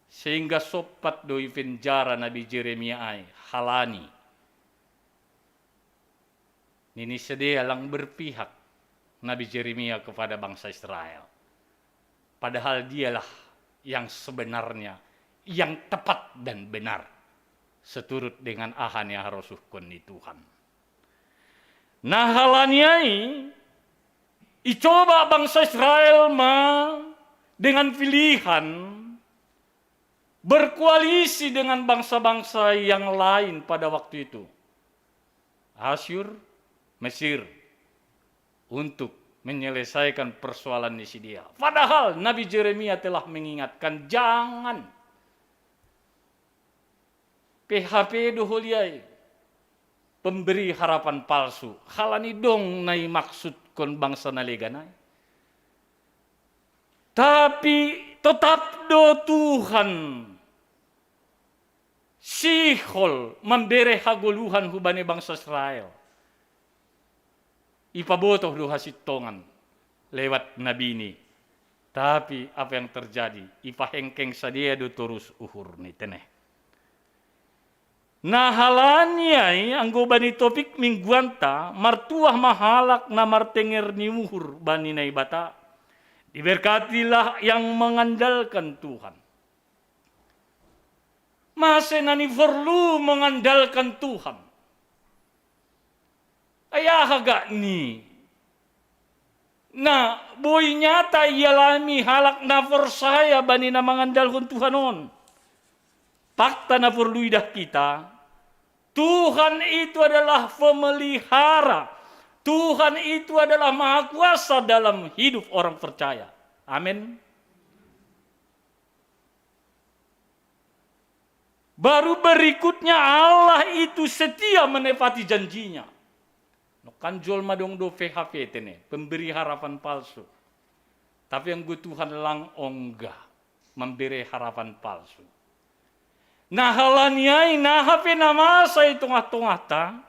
Sehingga sopat do ipenjara Nabi Jeremia ai, halani nini sidea lang berpihak Nabi Jeremia kepada bangsa Israel. Padahal dialah yang sebenarnya, yang tepat dan benar, seturut dengan aha ni aha rosuhkon ni Tuhan. Nah, halani ai, icoba bangsa Israel ma dengan pilihan berkoalisi dengan bangsa-bangsa yang lain pada waktu itu. Asyur, Mesir, untuk menyelesaikan persoalan ni sidea. Padahal Nabi Jeremia telah mengingatkan, jangan. P H P do holiai, pemberi harapan palsu. Halani dong na imaksudkon bangsa na legan ai. Tapi tetap do Tuhan sihol mambere hagoluhan hubani bangsa Israel. Ipabotoh do hasintongan lewat nabini. Tapi apa yang terjadi? Ipahengkeng sidea do torus uhurni, tene. Nah, halani ai, anggo bani topik mingguanta, martuah ma halak na martenger ni uhur bani Naibata. Diberkatilah yang mengandalkan Tuhan. Mase na ni porlu mengandalkan Tuhan? Ai aha gakni na boi nyata ialami halak na porsaya bani na mangandalhon Tuhan on? Fakta na porlu idah hita, Tuhan itu adalah pemelihara. Tuhan itu adalah maha kuasa dalam hidup orang percaya. Amin. Baru berikutnya, Allah itu setia menepati janjinya. Nongkan jolma dong do P H P, tene, pemberi harapan palsu. Tapi anggo Tuhan lang ongga mambere harapan palsu. Nah, halani ai, na hape na masa i tongah-tongahta,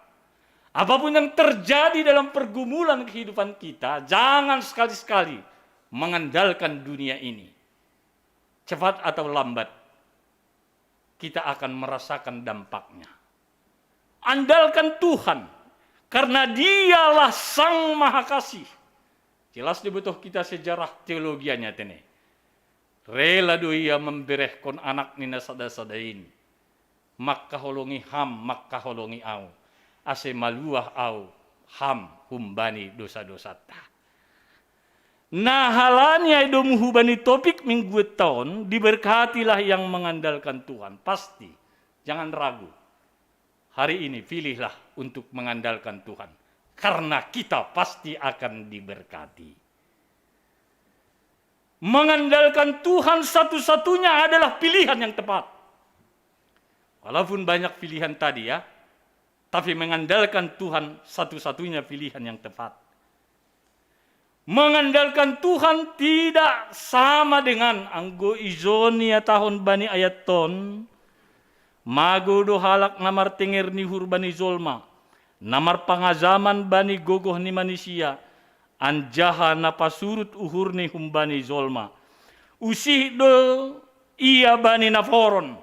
apapun yang terjadi dalam pergumulan kehidupan kita, jangan sekali-sekali mengandalkan dunia ini. Cepat atau lambat, kita akan merasakan dampaknya. Andalkan Tuhan, karena Dialah Sang Maha Kasih. Jelas dibotoh hita sejarah teologianya, tene. Rela do Ia mamberehkon Anak-Ni na sada-sada in, mangkaholongi ham, mangkaholongi ahu, ase maluah ahu, ham, humbani dosa-dosanta. Nah, halani ai domu hubani topik mingguanta on, diberkatilah yang mengandalkan Tuhan. Pasti. Jangan ragu. Hari ini pilihlah untuk mengandalkan Tuhan. Karena kita pasti akan diberkati. Mengandalkan Tuhan satu-satunya adalah pilihan yang tepat. Walaupun banyak pilihan tadi, ya, tapi mengandalkan Tuhan satu-satunya pilihan yang tepat. Mengandalkan Tuhan tidak sama dengan anggo ijon ihatahon bani ayat on, mago do halak na martenger ni uhur bani jolma, na marpangajaman bani gogoh ni manisia, anjaha na pasurut uhurni humbani jolma. Usih do ia bani naporon.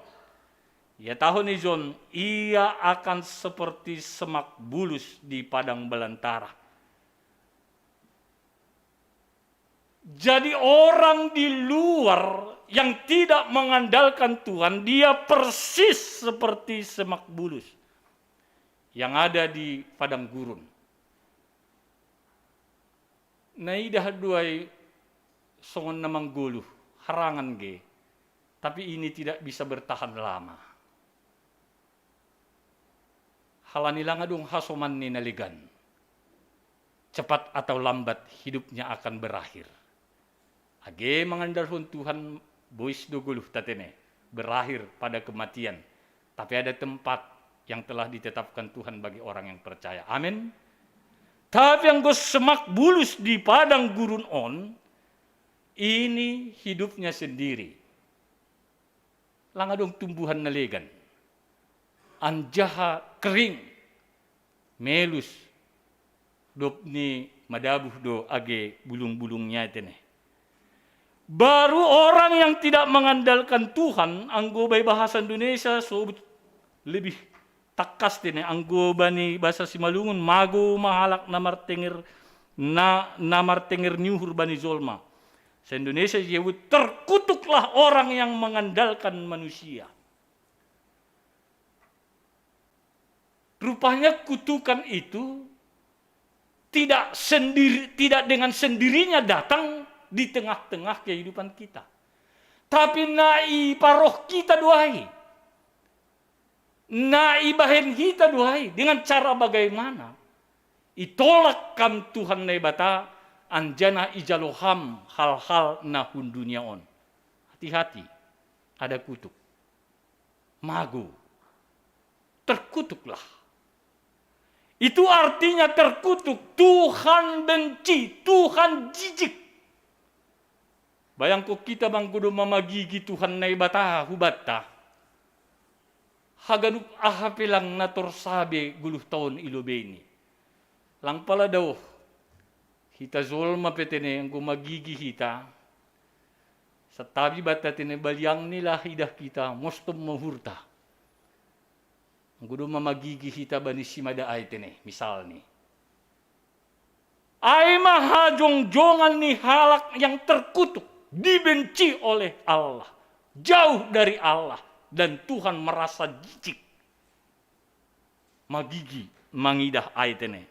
Ihatahon ijon, ia akan seperti semak bulus di padang belantara. Jadi, orang di luar yang tidak mengandalkan Tuhan, dia persis seperti semak bulus yang ada di padang gurun. Naidah do ai songon na manggoluh, harangan ge, tapi ini tidak bisa bertahan lama. Halani lang adong hasoman ni na legan. Cepat atau lambat hidupnya akan berakhir. Age mangandalhon Tuhan, bois do goluhta, tene, berakhir pada kematian. Tapi ada tempat yang telah ditetapkan Tuhan bagi orang yang percaya. Amin. Tapi anggo semak bulus di padang gurun on, ini hidupnya sendiri. lang adong tumbuhan na legan. Anjaha kering, melus, dob ni madabuh do age bulung-bulungnya tene. Baru orang yang tidak mengandalkan Tuhan, anggo bai bahasa Indonesia so lebih takkas tene, anggo bani bahasa Simalungun, mago ma halak na martenger, na, na martenger ni uhur bani jolma. Se Indonesia disebut, terkutuklah orang yang mengandalkan manusia. Rupanya kutukan itu tidak sendiri, tidak dengan sendirinya datang di tengah-tengah kehidupan kita. Tapi na iparoh hita do ai. Na ibahen hita do ai, dengan cara bagaimana? Itolak kam Tuhan Naibata, anjaha ijalo ham hal-hal na hun dunia on. Hati-hati, ada kutuk. Mago. Terkutuklah. Itu artinya terkutuk. Tuhan benci, Tuhan jijik. Bayangko hita ma anggo domma magigi Tuhan Naibata hubanta. Haganup aha pe lang na torsabe goluh taon ilobeini. Lang pala daoh. Hita jolma pe tene anggo magigi hita. Santabi banta tene baliang ni lah idah hita, mostom ma uhurta. Anggo domma magigi hita bani simada ai tene, misalni. Ai ma hajongjongan ni halak yang terkutuk, dibenci oleh Allah, jauh dari Allah, dan Tuhan merasa jijik. Magigi, mangidah ai tene.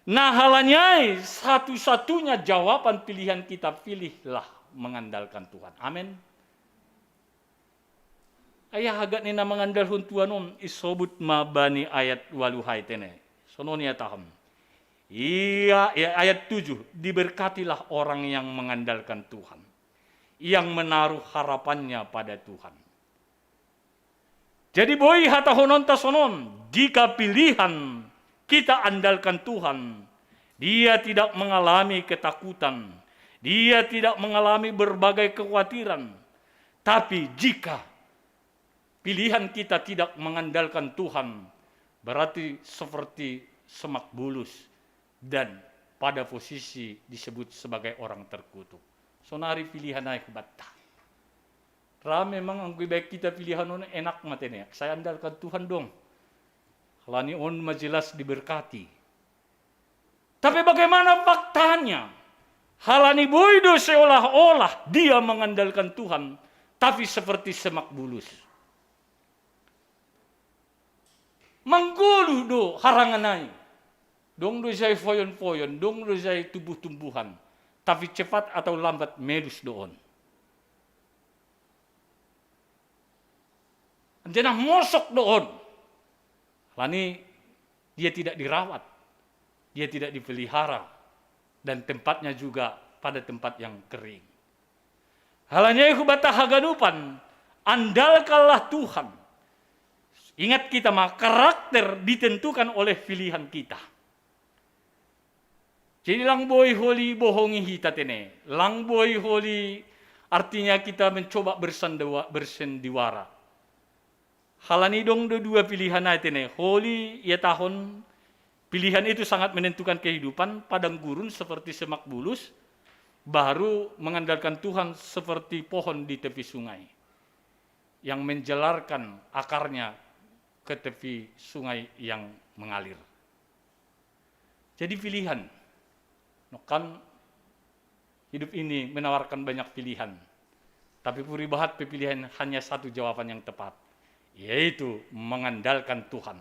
Nah, halani ai satu-satunya jawaban pilihan kita, pilihlah mengandalkan Tuhan. Amin. Ai aha gak ni na mangandalhon Tuhan on, isobut ma bani ayat ualuh ai tene. Sonon ihatahon. Ia, ia, ayat tujuh, diberkatilah orang yang mengandalkan Tuhan, yang menaruh harapannya pada Tuhan. Jadi boi hatahononta sonon, jika pilihan kita andalkan Tuhan, dia tidak mengalami ketakutan, dia tidak mengalami berbagai kekhawatiran. Tapi jika pilihan kita tidak mengandalkan Tuhan, berarti seperti Semak Bulus dan pada posisi disebut sebagai orang terkutuk. Sonari pilihan ai hubanta. Ra memang anggo ibaen hita pilihan on enak ma tene, sai andalkan Tuhan dong. Halani on ma jelas diberkati. Tapi bagaimana faktanya? Halani boi do seolah-olah dia mengandalkan Tuhan, tapi seperti Semak Bulus. Manggoluh do harangan ai. Dong do ijai foyon-foyon, dong do ijai tumbuh-tumbuhan. Tapi cepat atau lambat melus do on. Anjaha mosok do on. Halani dia tidak dirawat, dia tidak dipelihara, dan tempatnya juga pada tempat yang kering. Halani ai hubanta haganupan, andalkanlah Tuhan. Ingat kita ma, karakter ditentukan oleh pilihan kita. Jadi lang boi holi bohongi hita tene, lang boi holi, artinya kita mencoba bersandiwa-, bersandiwara. Halani dong do dua pilihan ai tene, holi ihatahon pilihan itu sangat menentukan kehidupan, padang gurun seperti Semak Bulus, baru mengandalkan Tuhan seperti pohon di tepi sungai yang menjalarkan akarnya ke tepi sungai yang mengalir. Jadi pilihan. Nongkan hidup ini menawarkan banyak pilihan. Tapi puribahat pe pilihan hanya satu jawaban yang tepat, yaitu mengandalkan Tuhan.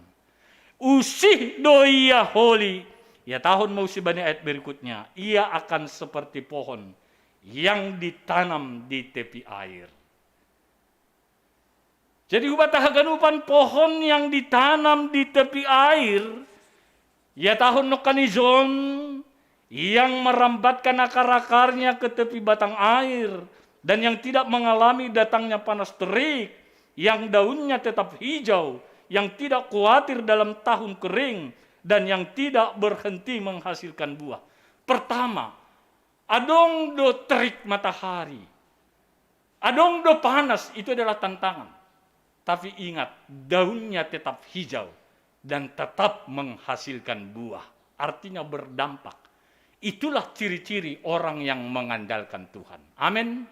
Usih do ia holi, ihatahon ma usih bani ayat berikutnya, ia akan seperti pohon yang ditanam di tepi air. Jadi hubanta haganupan pohon yang ditanam di tepi air, ihatahon nongkan ijon, yang merambatkan akar-akarnya ke tepi batang air, dan yang tidak mengalami datangnya panas terik, yang daunnya tetap hijau, yang tidak khawatir dalam tahun kering, dan yang tidak berhenti menghasilkan buah. Pertama, adong do terik matahari. Adong do panas, itu adalah tantangan. Tapi ingat, daunnya tetap hijau dan tetap menghasilkan buah. Artinya berdampak. Itulah ciri-ciri orang yang mengandalkan Tuhan. Amin.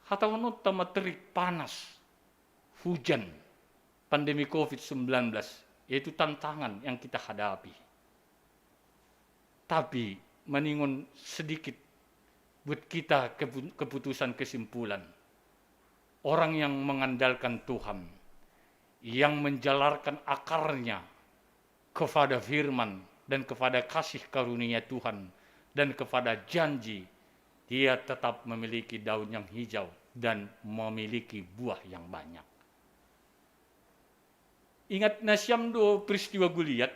Hata ono tama terik panas, hujan, pandemi covid sembilan belas, yaitu tantangan yang kita hadapi. Tapi meningon sedikit buat kita keputusan kesimpulan. Orang yang mengandalkan Tuhan, yang menjalarkan akarnya kepada firman dan kepada kasih karunia Tuhan dan kepada janji, dia tetap memiliki daun yang hijau dan memiliki buah yang banyak. Ingat nasiam do peristiwa Goliat.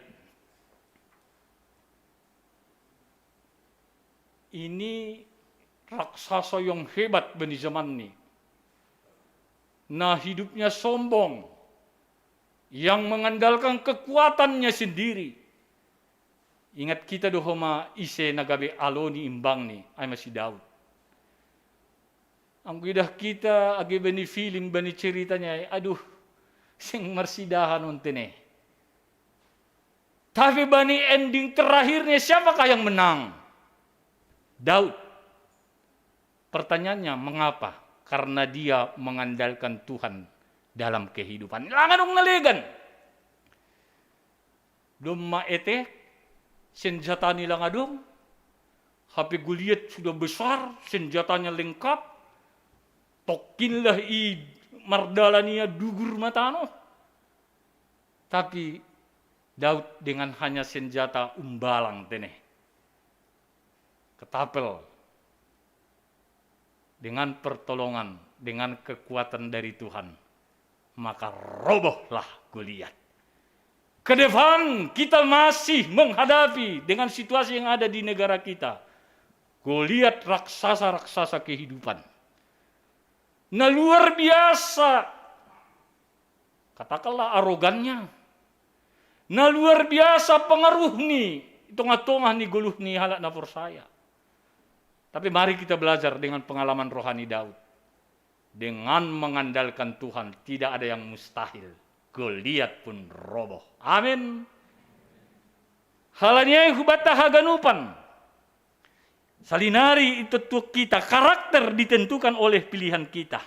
Ini raksasa yang hebat bani zaman ni. Nah, hidupnya sombong, yang mengandalkan kekuatannya sendiri. Ingat kita do homa ise na gabe alo ni imbang ni, ai ma si Daud. Anggo idah kita age bani film, bani ceritanya, aduh, sing marsidahan on tene. Tapi bani ending terakhirnya, siapakah yang menang? Daud. Pertanyaannya, mengapa? Karena dia mengandalkan Tuhan dalam kehidupan. Langa dong nalegan. Dong ma ete, senjata ni langa dong. Hape Goliat sudah besar, senjatanya lengkap. Tokkinlah i mardalan ia dugur ma tano. Tapi Daud dengan hanya senjata umbalang tene, ketapel, dengan pertolongan, dengan kekuatan dari Tuhan, maka robohlah Goliat. Ke depan kita masih menghadapi dengan situasi yang ada di negara kita, Goliat, raksasa-raksasa kehidupan. Nah, luar biasa, katakanlah, arogannya. Nah, luar biasa pengaruh ni tongah-tongah ni goluh ni halak na porsaya. Tapi mari kita belajar dengan pengalaman rohani Daud. Dengan mengandalkan Tuhan, tidak ada yang mustahil. Goliat pun roboh. Amin. Halani ai hubata haganupan, salinari itu tuh kita, karakter ditentukan oleh pilihan kita.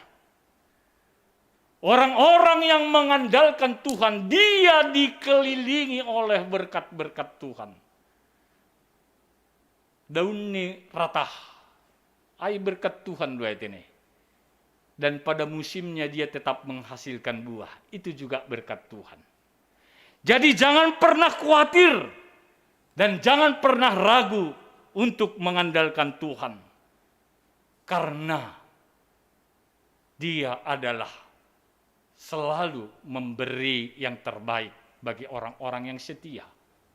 Orang-orang yang mengandalkan Tuhan, dia dikelilingi oleh berkat-berkat Tuhan. Daun ni ratah, ai berkat Tuhan do ai tene. Dan pada musimnya dia tetap menghasilkan buah. Itu juga berkat Tuhan. Jadi jangan pernah khawatir dan jangan pernah ragu untuk mengandalkan Tuhan. Karena Dia adalah selalu memberi yang terbaik bagi orang-orang yang setia,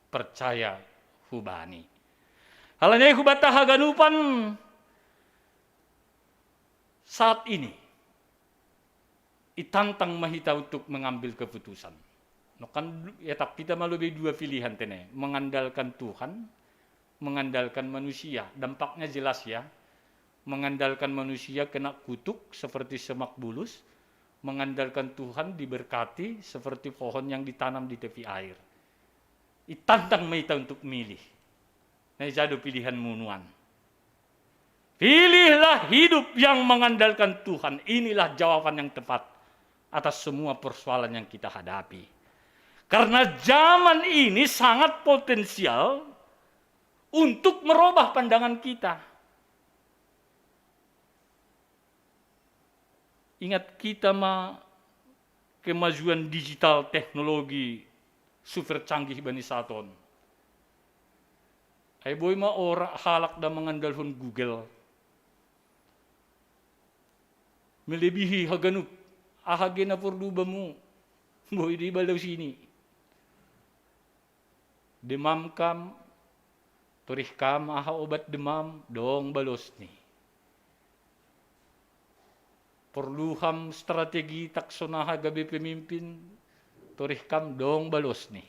percaya hu Bani. Halani ai hubata haganupan, saat ini itantang ma hita untuk mengambil keputusan. No kan, ya, tapi kita ma lobi dua pilihan tene, mengandalkan Tuhan, mengandalkan manusia. Dampaknya jelas, ya. Mengandalkan manusia kena kutuk seperti semak bulus, mengandalkan Tuhan diberkati seperti pohon yang ditanam di tepi air. Itantang ma hita untuk milih. Nah, ija do pilihanmu nuan. Pilihlah hidup yang mengandalkan Tuhan. Inilah jawaban yang tepat atas semua persoalan yang kita hadapi. Karena zaman ini sangat potensial untuk merubah pandangan kita. Ingat, kita ma kemajuan digital, teknologi super canggih bani saat on. Ai boi ma ora halak da mangandalhon Google. Melebihi haganup, aha ge na porlu bamu, boi do ibalos i. Demam kam, torih kam aha obat demam, dong balosni. Porlu ham strategi taksonaha gabe pemimpin, torih kam, dong balosni.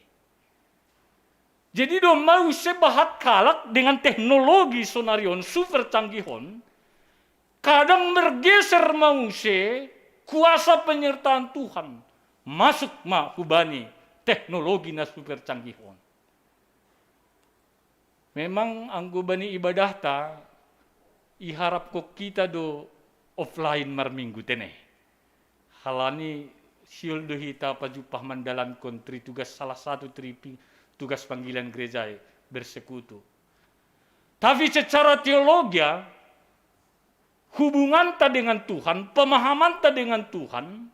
Jadi domma use bahat halak dengan teknologi sonari on, super canggih on, Kadang bergeser ma muse kuasa penyertaan Tuhan masuk ma hubani teknologi na super canggih on. Memang anggo bani ibadahta, iharapko kita do offline marminggu tene. Halani siol do hita pajumpah mandalankon tri tugas, salah satu tri pi-, tugas panggilan gereja i, bersekutu. Tapi secara teologia, hubunganta dengan Tuhan, pemahamanta dengan Tuhan,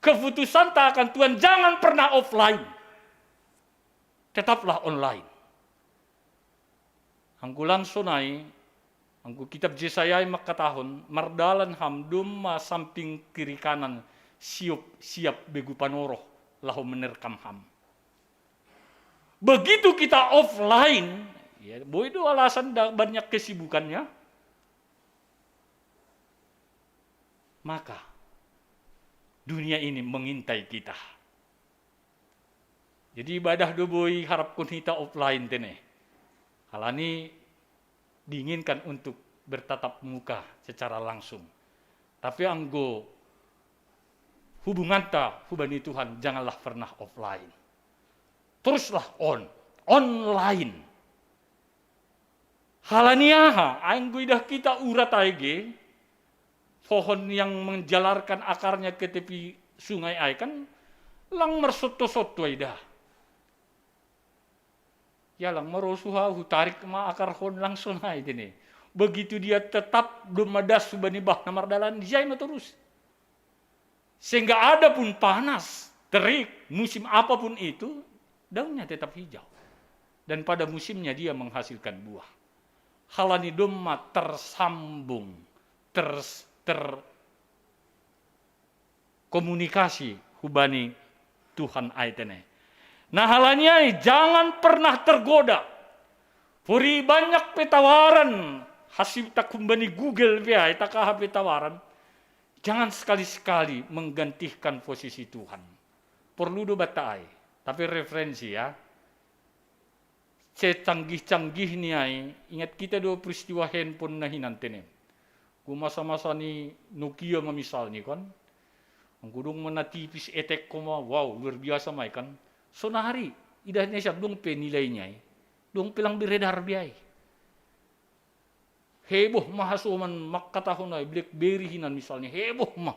keputusanta akan Tuhan jangan pernah offline. Tetaplah online. Anggo lang sonai, anggo kitab Jesaya i mangkatahon, mardalan ham domma samping kiri kanan, siop, siap begu panoroh laho menerkam ham. Begitu kita offline, ya, boi do alasan da-, banyak kesibukannya, maka dunia ini mengintai kita. Jadi ibadah do boi harapkon hita offline tene. Halani diinginkan untuk bertatap muka secara langsung. Tapi anggo hubunganta hubani Tuhan, janganlah pernah offline. Teruslah on, online. Halani aha? Anggo idah kita urat aege, pohon yang menjalarkan akarnya ke tepi sungai ai kan lang marsotto-sotto idah. Ya lang marosuh au, hutarik ma akar hon lang sonai tene. Begitu dia tetap domma das hubani bah na mardalan, dia i ma torus. Sehingga adapun panas, terik, musim apapun itu, daunnya tetap hijau. Dan pada musimnya dia menghasilkan buah. Halani domma tersambung, ter-, ter-, komunikasi hubani Tuhan ai tene. Nah, halani ai jangan pernah tergoda. Pori banyak pe tawaran, hasip tak humbani Google pe ai, tak aha pe tawaran. Jangan sekali-sekali menggantikan posisi Tuhan. Porlu do banta ai, tapi referensi ya. Secanggih-canggih ni ai, ingat kita do peristiwa handphone na hinan tene. Ku masa-masa ni Nokia ma misalni kan. Anggo dung ma na tipis etek ko ma, wow, luar biasa ma i kan. Sonari, idah ni siap dung pe nilainya i. Dung pe lang beredar be ai. Heboh ma hasoman mangkatahon ai, BlackBerry hinan misalnya, heboh ma.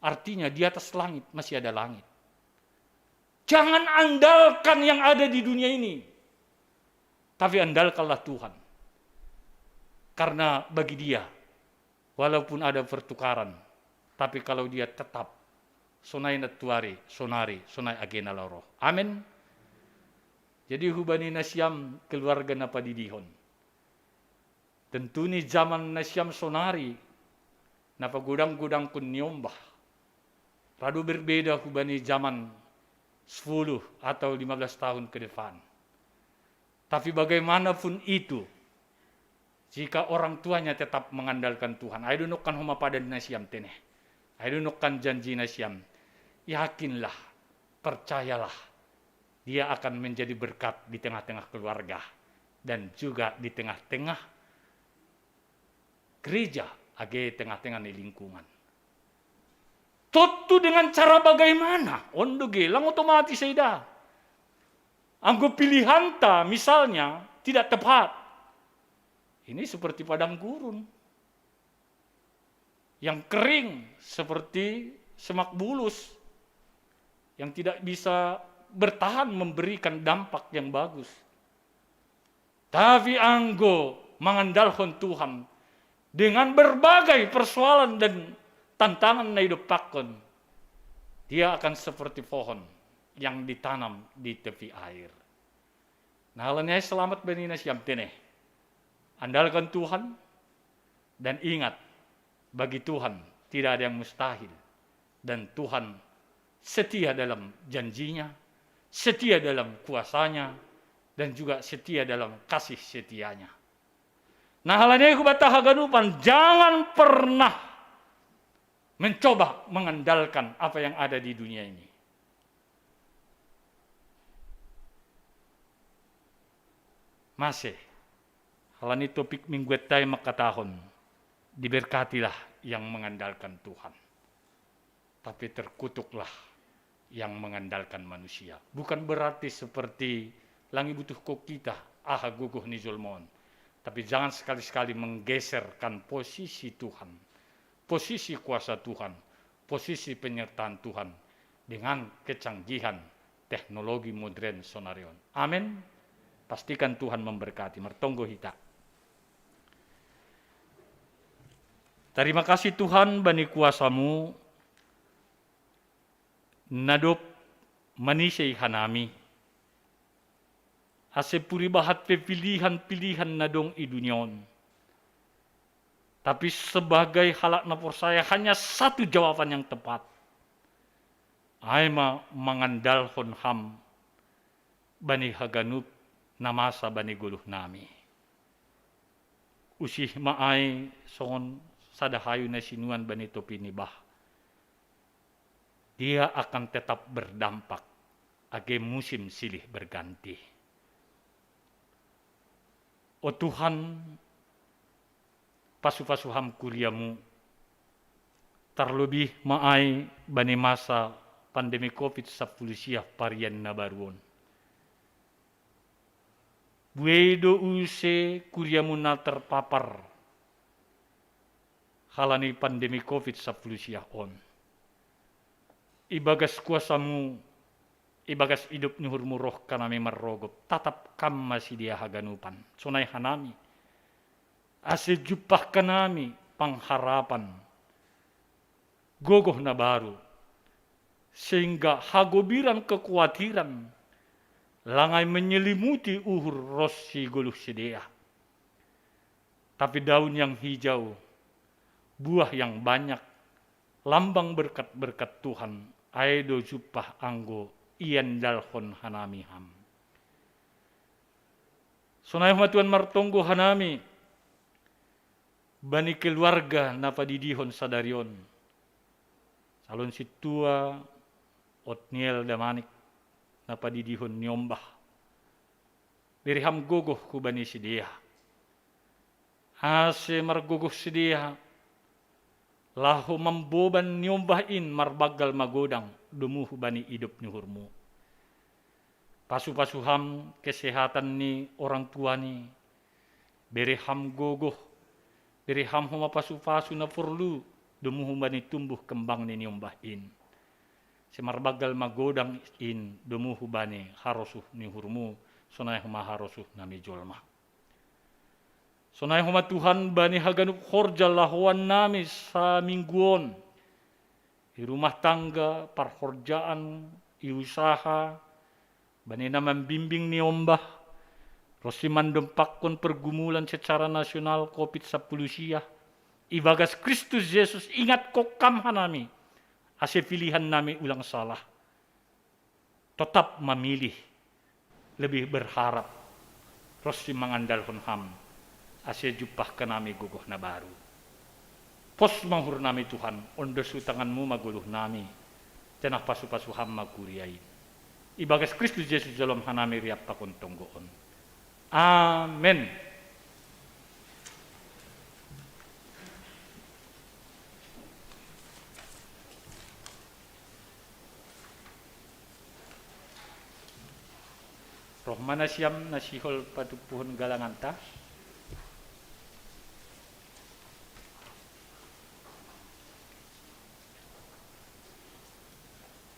Artinya di atas langit masih ada langit. Jangan andalkan yang ada di dunia ini, tapi andalkanlah Tuhan. Karena bagi Dia, walaupun ada pertukaran, tapi kalau Dia tetap, sonai nantuari, sonari, sonai age na laho ro. Amin. Jadi hubani nasiam keluarga na padidihon, tentu ni zaman nasiam sonari na pagodang-godangkon niombah, rado berbeda hubani zaman sepuluh atau lima belas tahun ke depan. Tapi bagaimanapun itu, jika orang tuanya tetap mengandalkan Tuhan, ai do nongkan homa padan nasiam tene, ai do nongkan janji nasiam, yakinlah, percayalah, dia akan menjadi berkat di tengah-tengah keluarga dan juga di tengah-tengah gereja, age tengah-tengah ni lingkungan. Tontu dengan cara bagaimana? On do ge, lang otomatis eda. Anggo pilihanta misalnya tidak tepat, ini seperti padang gurun yang kering seperti semak bulus, yang tidak bisa bertahan memberikan dampak yang bagus. Tapi anggo mangandalhon Tuhan dengan berbagai persoalan dan tantangan na idompakkon, dia akan seperti pohon yang ditanam di tepi air. Nah, halani ai selamat bani nasiam tene. Andalkan Tuhan, dan ingat, bagi Tuhan tidak ada yang mustahil. Dan Tuhan setia dalam janjinya, setia dalam kuasanya, dan juga setia dalam kasih setianya. Nah, halani ai hubanta haganupan, jangan pernah mencoba mengandalkan apa yang ada di dunia ini. Mase, halani topik mingguanta i mangkatahon, Diberkatilah yang mengandalkan Tuhan, tapi terkutuklah yang mengandalkan manusia. Bukan berarti seperti langi butuh ko kita, aha gogoh ni jolma on. Tapi jangan sekali-sekali menggeserkan posisi Tuhan, posisi kuasa Tuhan, posisi penyertaan Tuhan dengan kecanggihan teknologi modern sonari on. Amin. Pastikan Tuhan memberkati. Martonggo hita. Tarima kasih Tuhan bani kuasa-Mu, na dob manisei hanami, ase puribahat pe pilihan-pilihan na dong i dunia on. Tapi sebagai halak na porsaya, hanya satu jawaban yang tepat. Ai ma mangandalhon Ham bani haganup na masa bani goluh nami. Usih ma ai songon sada hayu na sinuan bani topi ni bah. Dia akan tetap berdampak age musim silih berganti. O Tuhan, pasu-pasu Ham kuria-Mu, tarlobih ma ai bani masa pandemi covid sampulu sia varian na baru on. Buei do use kuria-Mu na terpapar halani pandemi covid sampulu sia on. Ibagas kuasa-Mu, ibagas idop ni uhur-Mu roh hanami marrogop, tatap Ham ma sidea haganupan, sonai hanami, ase jumpah hanami pangharapan, gogoh na baru, sehingga hagobiran kekuatiran lang ai menyelimuti uhur ronsi goluh sidea. Tapi daun yang hijau, buah yang banyak, lambang berkat-berkat Tuhan, ai do jumpah anggo iandalhon hanami Ham. Sonai homa Tuhan martonggo hanami bani keluarga na padidihon sadari on. Calon sintua Otniel Damanik na padidihon ni ombah. Bere Ham gogoh hubani sidea, ase margogoh sidea laho mamboban ni ombah in marbanggal magodang domu hubani idop ni uhur-Mu. Pasu-pasu Ham kesehatan ni orang tua ni, bere Ham gogoh, bere Ham homa pasu-pasu na porlu domu hubani tumbuh kembang ni ni ombah in. Ase marbanggal magodang in domu hubani harosuh ni uhur-Mu, sonai homa harosuh nami jolma. Sonai homa Tuhan bani haganup horja lahoan nami saminggu on, i rumah tangga, parhorjaan, i usaha, bani na mambimbing ni ombah, ronsi mandompakkon pergumulan secara nasional covid sampulu sia, ibagas Kristus Jesus ingatkon Ham hanami, ase pilihan nami ulang salah. Totap mamilih, lebih berharap, ronsi mangandalhon Ham, ase jumpah hanami gogoh na baru. Pos ma uhur nami Tuhan, ondos tu tangan-Mu ma goluh nami, janah pasu-pasu Ham ma kuria in. Ibagas Kristus Jesus jolom hanami riap pakon tonggo on. Amen. Roh ma nasiam na sihol patumpuhon galanganta.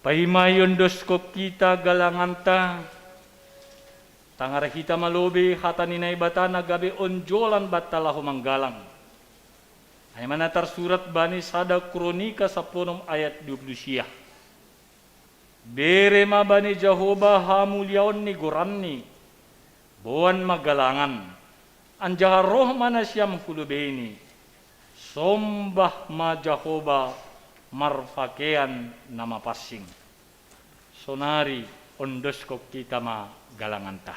Paima iondoskon hita galanganta, tangar hita ma lobei hata ni Naibata na gabe onjolan banta laho manggalang. Ai ma na tarsurat bani sada Kronika sampulu onom ayat dua pulu sia. Bere ma bani Jahowa hamuliaon ni goranNi, boan ma galangan, anjaha roh ma nasiam hu lobeini, sombah ma Jahowa marpakean na mapansing. Sonari ondoskon hita ma galanganta.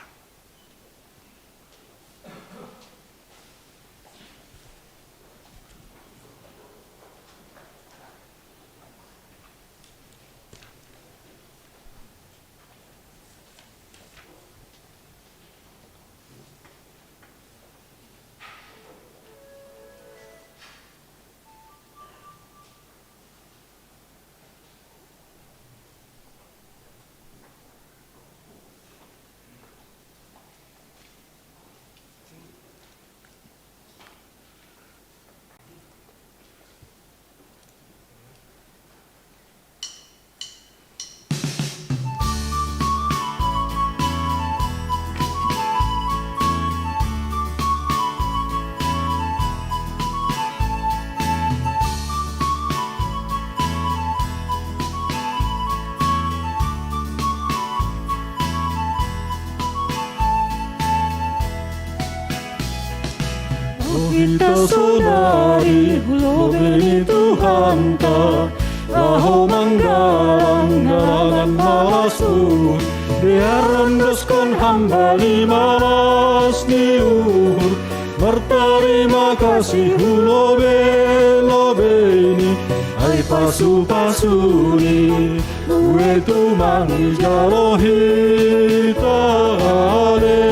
Hita sonari hu lobei ni Tuhanta, laho manggalang galangan malas uhur, dear ondoskon hamba ni malas ni uhur, martarima kasih hu lobei-lobei ni ai pasu-pasuni, buei tumang ijalo hita ale.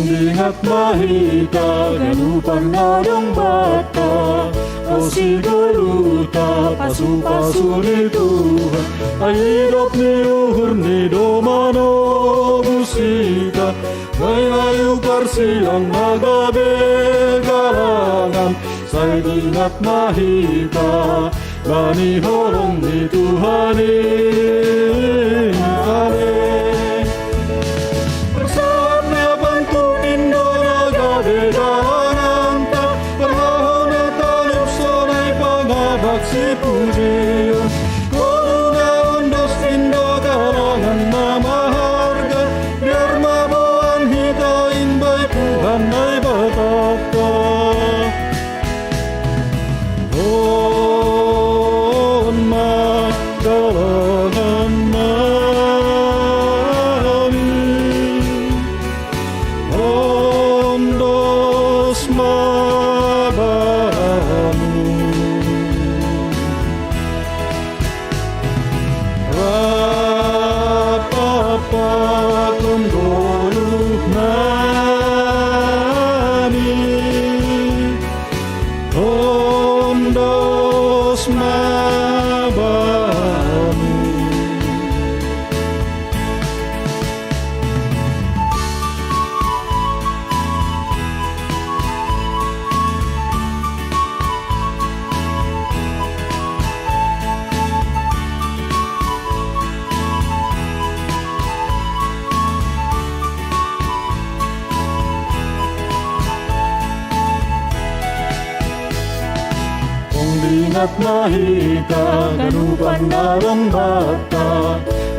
Mangidop ma hita ganupan na adong banta, ro sigoluhta pasu-pasu ni Tuhan, ai idop ni uhur ni do manobus hita, bahen hayu parsilang na gabe galangan, sai dingat ma hita bani holong ni Tuhan in ale. Pasahat na pantun in do na gabe galanganta, parlahou na talup sonai pangabak sipujion, goluh na ondos in do galangan na maharga, biar ma boan hita imbai Tuhan Naibatanta. On ma galangan nami, ondos ma Bamu. Rap pakon goluh nami, ondos ma Bamu. Mangidop ma hita ganupan na adong banta,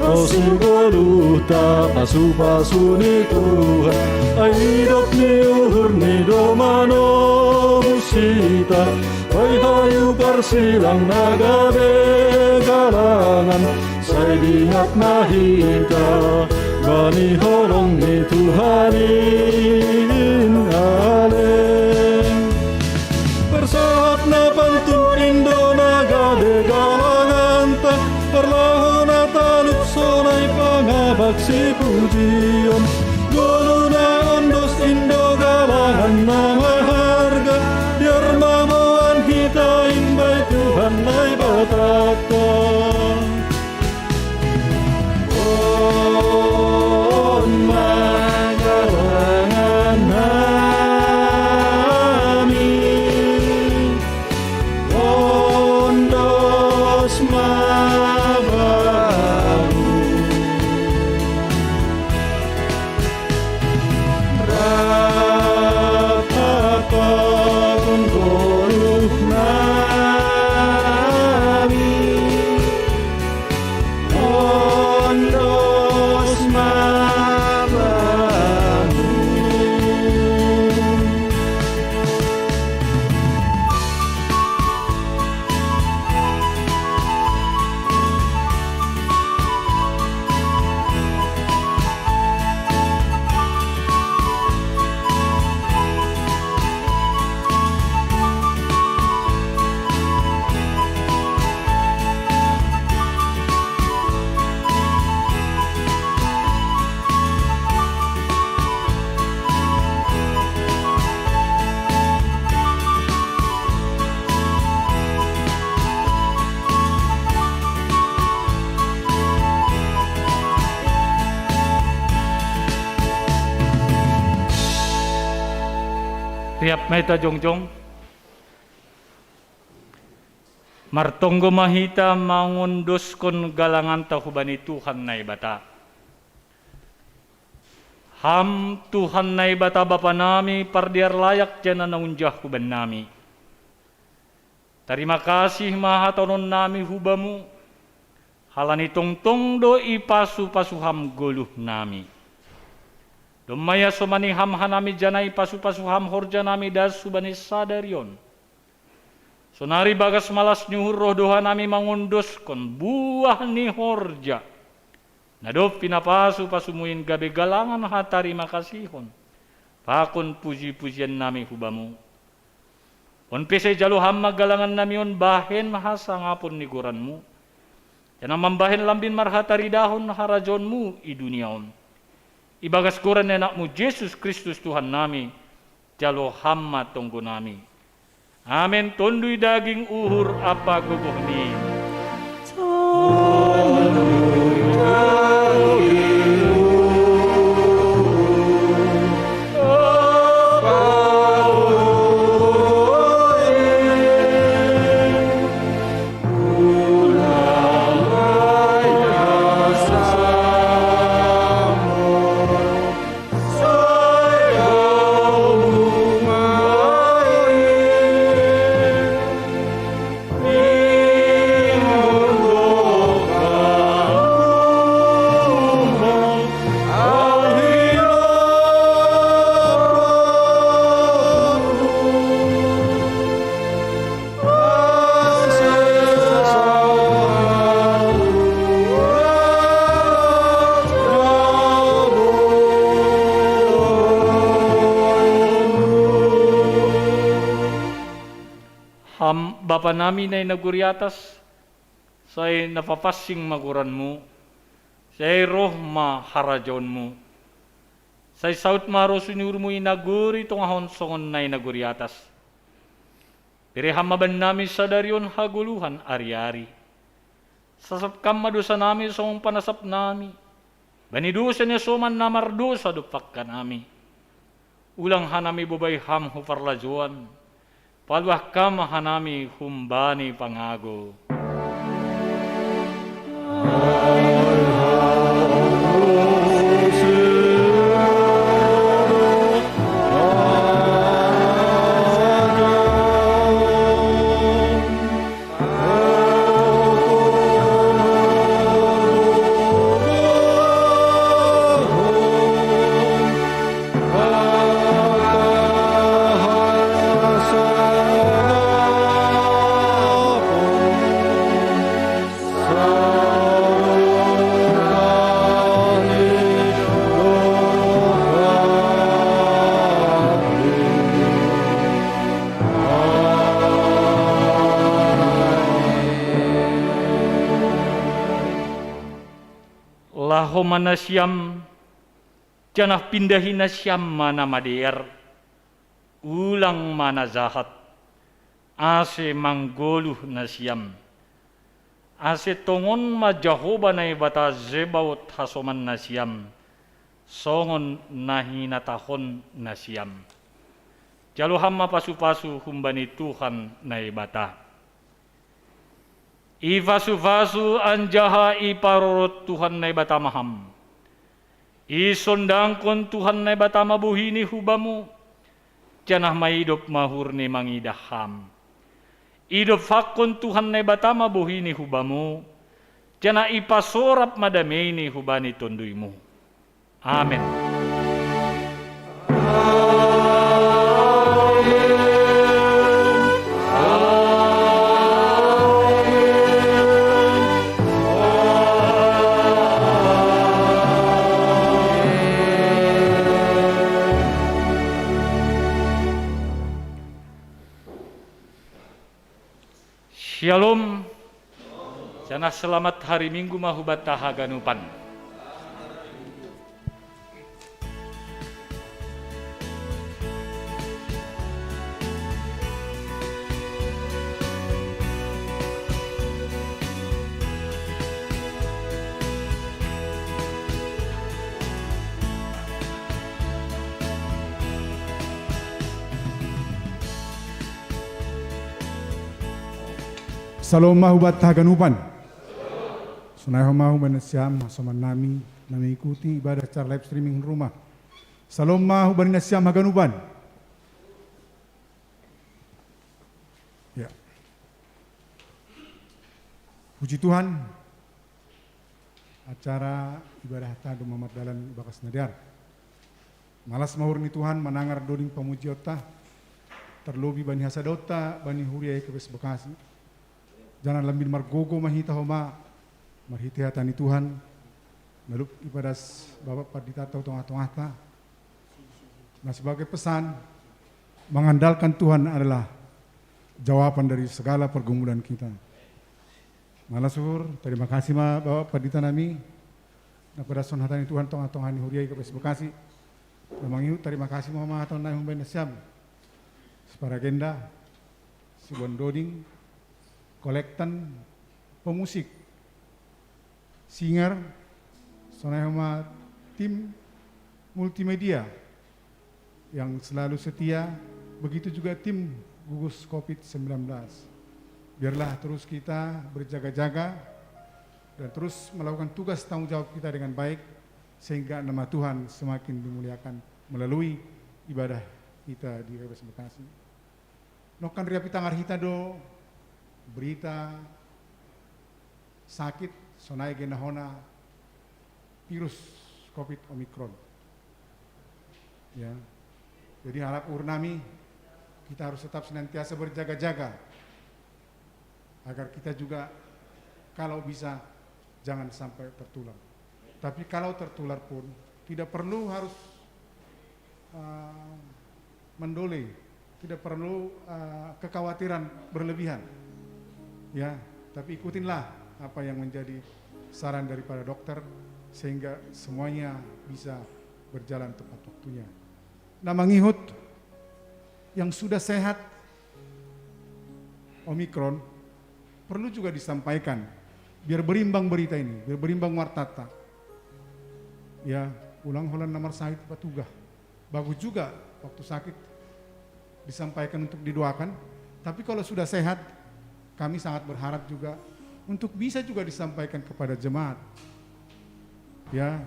ro sigoluhta pasu-pasu ni Tuhan, ai idop ni uhur ni do manobus hita, bahen hayu parsilang na gabe galangan, sai dingat ma hita bani holong ni Tuhan in ale. Pasahat na pantun in do na gabe galanganta, parlahou na talup sonai pangabak sipujion, goluh na ondos in do galangan na maharga, biar ma boan hita imbai Tuhan Naibatanta. On ma galangan nami, ondos ma Bamu. Rap pakon goluh nami, ondos ma Bamu. Riap ma hita jongjong. Martonggo ma hita mangondoskon galanganta hubani Tuhan Naibata. Ham Tuhan Naibata Bapa nami, pardear layak jana na unjah hubannami. Tarima kasih ma hataonon nami hu Bamu, halani tongtong do ipasu-pasu Ham goluh nami. Domma ia somani Ham hanami janah ipasu-pasu Ham horja nami das hubani sadari on. Sonari bagas malas ni uhur roh do hanami mangondoskon buah ni horja na dob pinapasu-pasuMu in gabe galangan hatarima kasihon pakon puji-pujian nami hu Bamu. On pe sai jalo Ham ma galangan nami on bahen hasangapon ni goranMu, janah mambahen lambin marhataridahon harajaonMu i dunia on. Ibagas goran ni AnakMu Jesus Kristus Tuhan nami, jalo Ham ma tonggo nami. Amen. Tonduy daging, uhur ampa gogoh ni Ham Bapa nami na i nagori atas, sai na papansing ma goranMu, sai roh ma harajaonMu, sai saud ma harosuh ni uhurMu i nagori tongah on songon na i nagori atas. Bere Ham ma bannami sadari on hagoluhan ari-ari. Sasap Kam ma dousa nami songon panasap nami bani dousa ni hasoman na mardousa dompak hanami. Ulang hanami bobai Ham hu parlajouan, paluah Kam hanami humbani pangago. Laho ma nasiam, janah pindahi nasiam ma na madear, ulang ma na jahat, ase manggoluh nasiam. Ase tongon ma Jahowa Naibata Zebaot hasoman nasiam, songon na hinatahon nasiam. Jalo Ham ma pasu-pasu humbani Tuhan Naibata. Ipasu-pasu anjaha iparorot Tuhan Naibata ma Ham. Isondangkon Tuhan Naibata ma bohiNi hu bamu, janah maidop ma uhurNi mangidah Ham. Idompakkon Tuhan Naibata ma bohiNi hu bamu, janah ipasorap ma dameiNi hubani tonduymu. Amen. Syalom. Janah selamat hari Minggu ma hubanta haganupan. Syalom ma hubanta haganupan. Sonai ho ma hubani nasiam hasomannami na mengikuti ibadah secara live streaming rumah. Syalom ma hubani nasiam haganupan. Ya. Puji Tuhan, acara ibadah ta do mamardalan ibagas na dear. Malas ma hami ni Tuhan manangar doding pamujionta, tarlobi bani hasadaonta bani huria I K P S Bekasi. Jangan lambin margogo ma hita homa, marhite hata ni Tuhan, na dob ipadas Bapak Pandita tu tongah-tongahta. Nah, sebagai pesan, mengandalkan Tuhan adalah jawaban dari segala pergumulan kita. Malas uhur, tarima kasih ma Bapak Pandita nami, na padashon hata ni Tuhan tongah-tongah ni huria I K P S Bekasi. Na mangihut tarima kasih ma hata nami humbani nasiam. Siparagenda, siboan doding, kolektan, pemusik, singer, sonai homa tim multimedia yang selalu setia, begitu juga tim gugus covid sembilan belas. Biarlah terus kita berjaga-jaga dan terus melakukan tugas tanggung jawab kita dengan baik, sehingga nama Tuhan semakin dimuliakan melalui ibadah kita di I K P S Bekasi. Nongkan riap itangar hita do berita sakit sonai genahona virus covid Omicron. Ya. Jadi, harap uhur nami, kita harus tetap senantiasa berjaga-jaga agar kita juga, kalau bisa, jangan sampai tertular. Tapi kalau tertular pun, tidak perlu harus, eh, mendole, tidak perlu, eh, kekhawatiran berlebihan. Ya, tapi ikutinlah apa yang menjadi saran daripada dokter, sehingga semuanya bisa berjalan tepat waktunya. Na mangihut, yang sudah sehat Omicron perlu juga disampaikan, biar berimbang berita ini, biar berimbang wartata. Ya, ulang holan na marsahit patugah. Bagus juga waktu sakit disampaikan untuk didoakan. Tapi kalau sudah sehat, kami sangat berharap juga untuk bisa juga disampaikan kepada jemaat. Ya,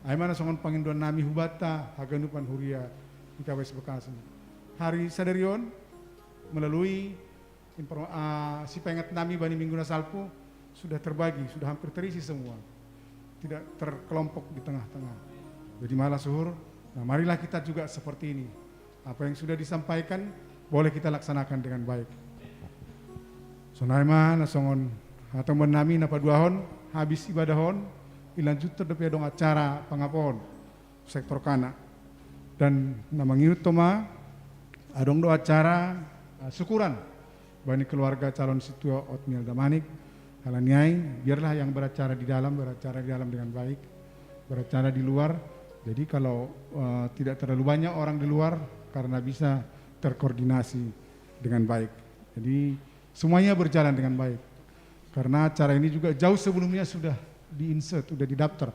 ai ma na songon pangindoan nami hubanta haganupan huria I K P S Bekasi. Hari sadari on, melalui inform-, ah, sipaingat nami bani minggu na salpu, sudah terbagi, sudah hampir terisi semua. Tidak terkelompok di tengah-tengah. Jadi malas uhur, nah, marilah kita juga seperti ini. Apa yang sudah disampaikan, boleh kita laksanakan dengan baik. Sonai ma na songon hata ni nami na paduahon, habis ibadah on, ilanjut dope adong acara pangapohon sektor Kana. Dan na mangihut homa, adong do acara, ah, syukuran bani keluarga calon sintua Otniel Damanik. Alani ai, biarlah yang beracara di dalam, beracara di dalam dengan baik, beracara di luar. Jadi kalau, eh, tidak terlalu banyak orang di luar, karena bisa terkoordinasi dengan baik. Jadi semuanya berjalan dengan baik. Karena acara ini juga jauh sebelumnya sudah di-insert, sudah didaftar.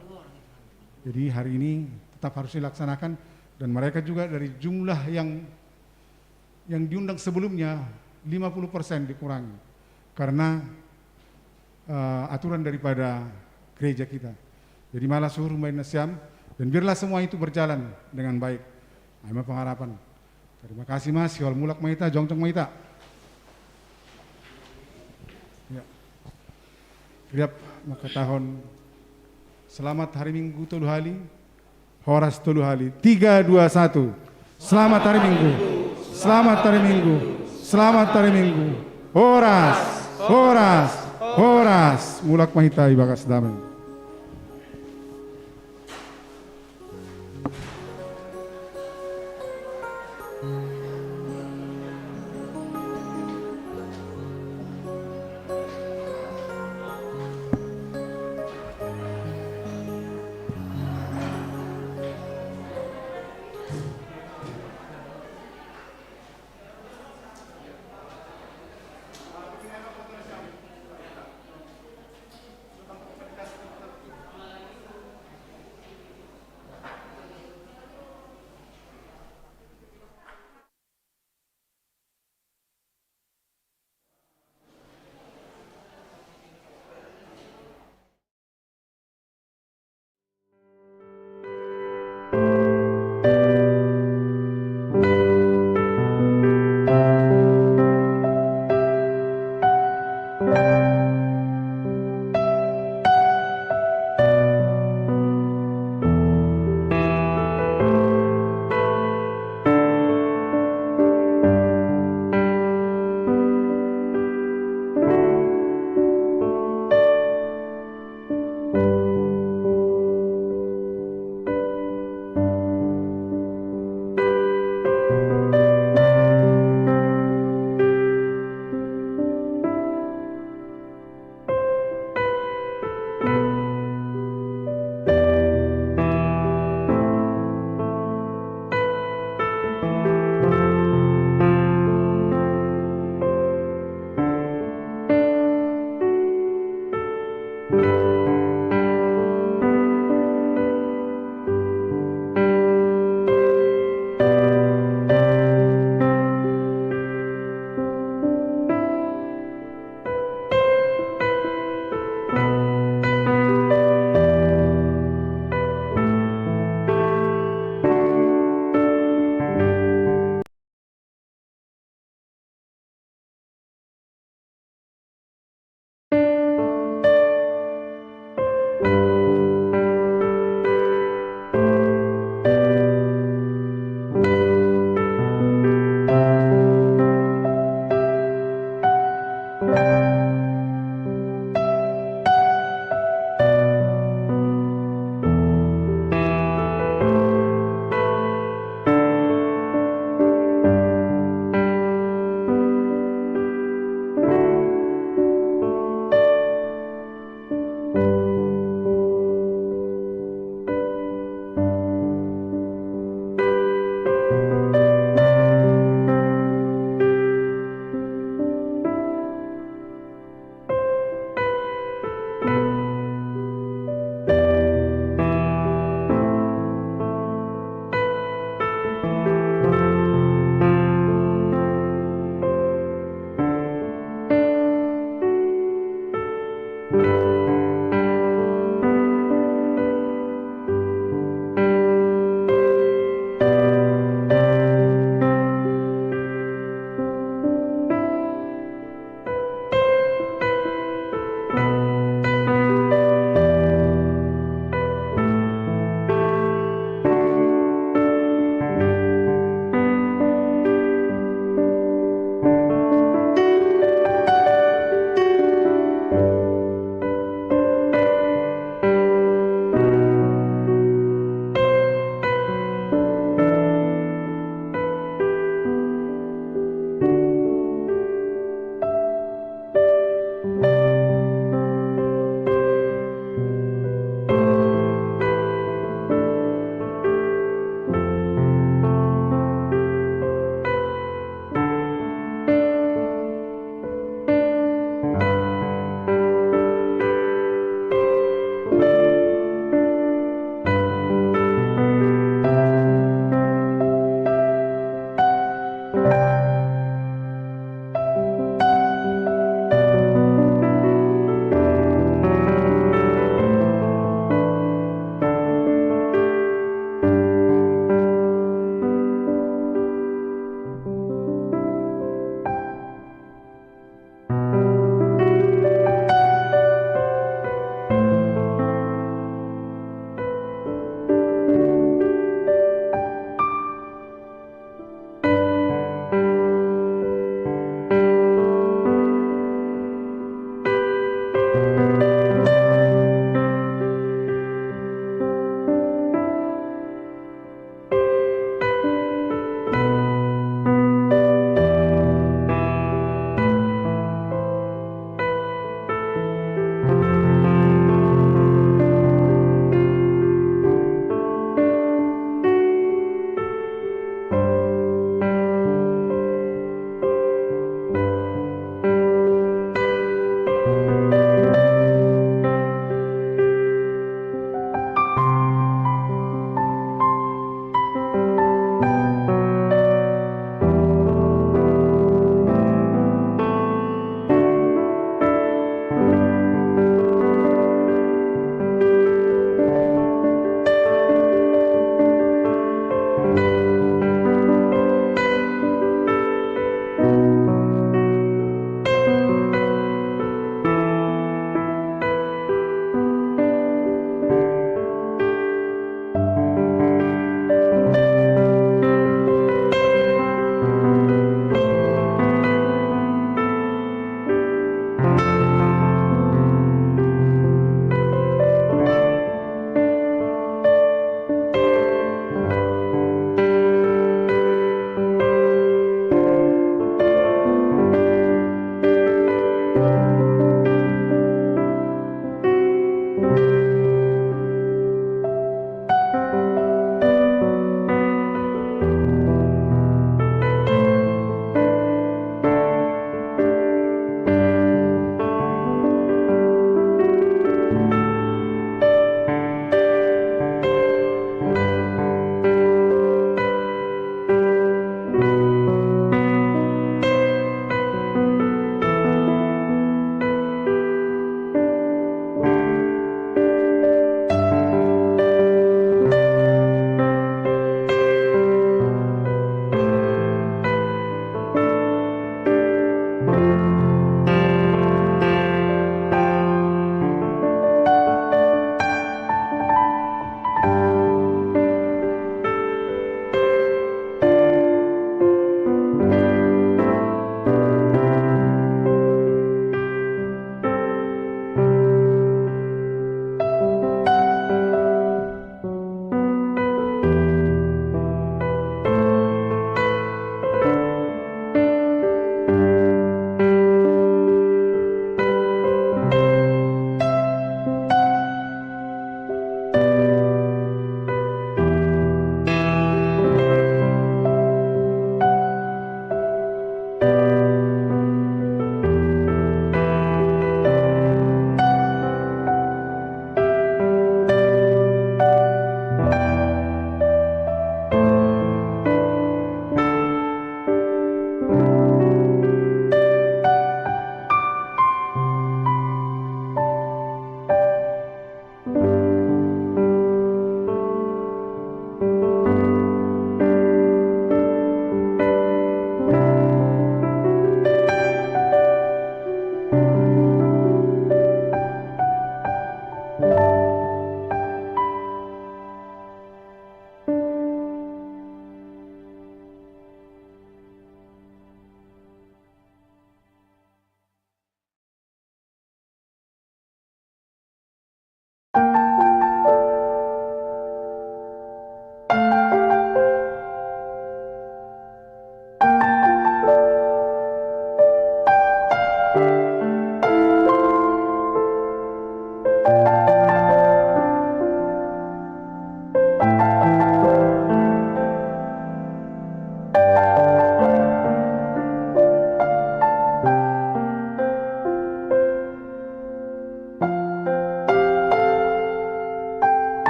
Jadi hari ini tetap harus dilaksanakan, dan mereka juga dari jumlah yang, yang diundang sebelumnya lima puluh persen dikurangi karena, eh, aturan daripada gereja kita. Jadi malas uhur humbani nasiam, dan biarlah semua itu berjalan dengan baik. Ai ma pengharapan. Terima kasih, Mas. Sihol mulak ma hita, jongjong ma hita. Ya. Riap mangkatahon selamat hari Minggu tolu hali, horas tolu hali. Tiga, dua, satu. Selamat hari Minggu. Selamat hari Minggu. Selamat hari Minggu. Horas, horas, horas. Mulak ma hita ibagas dame.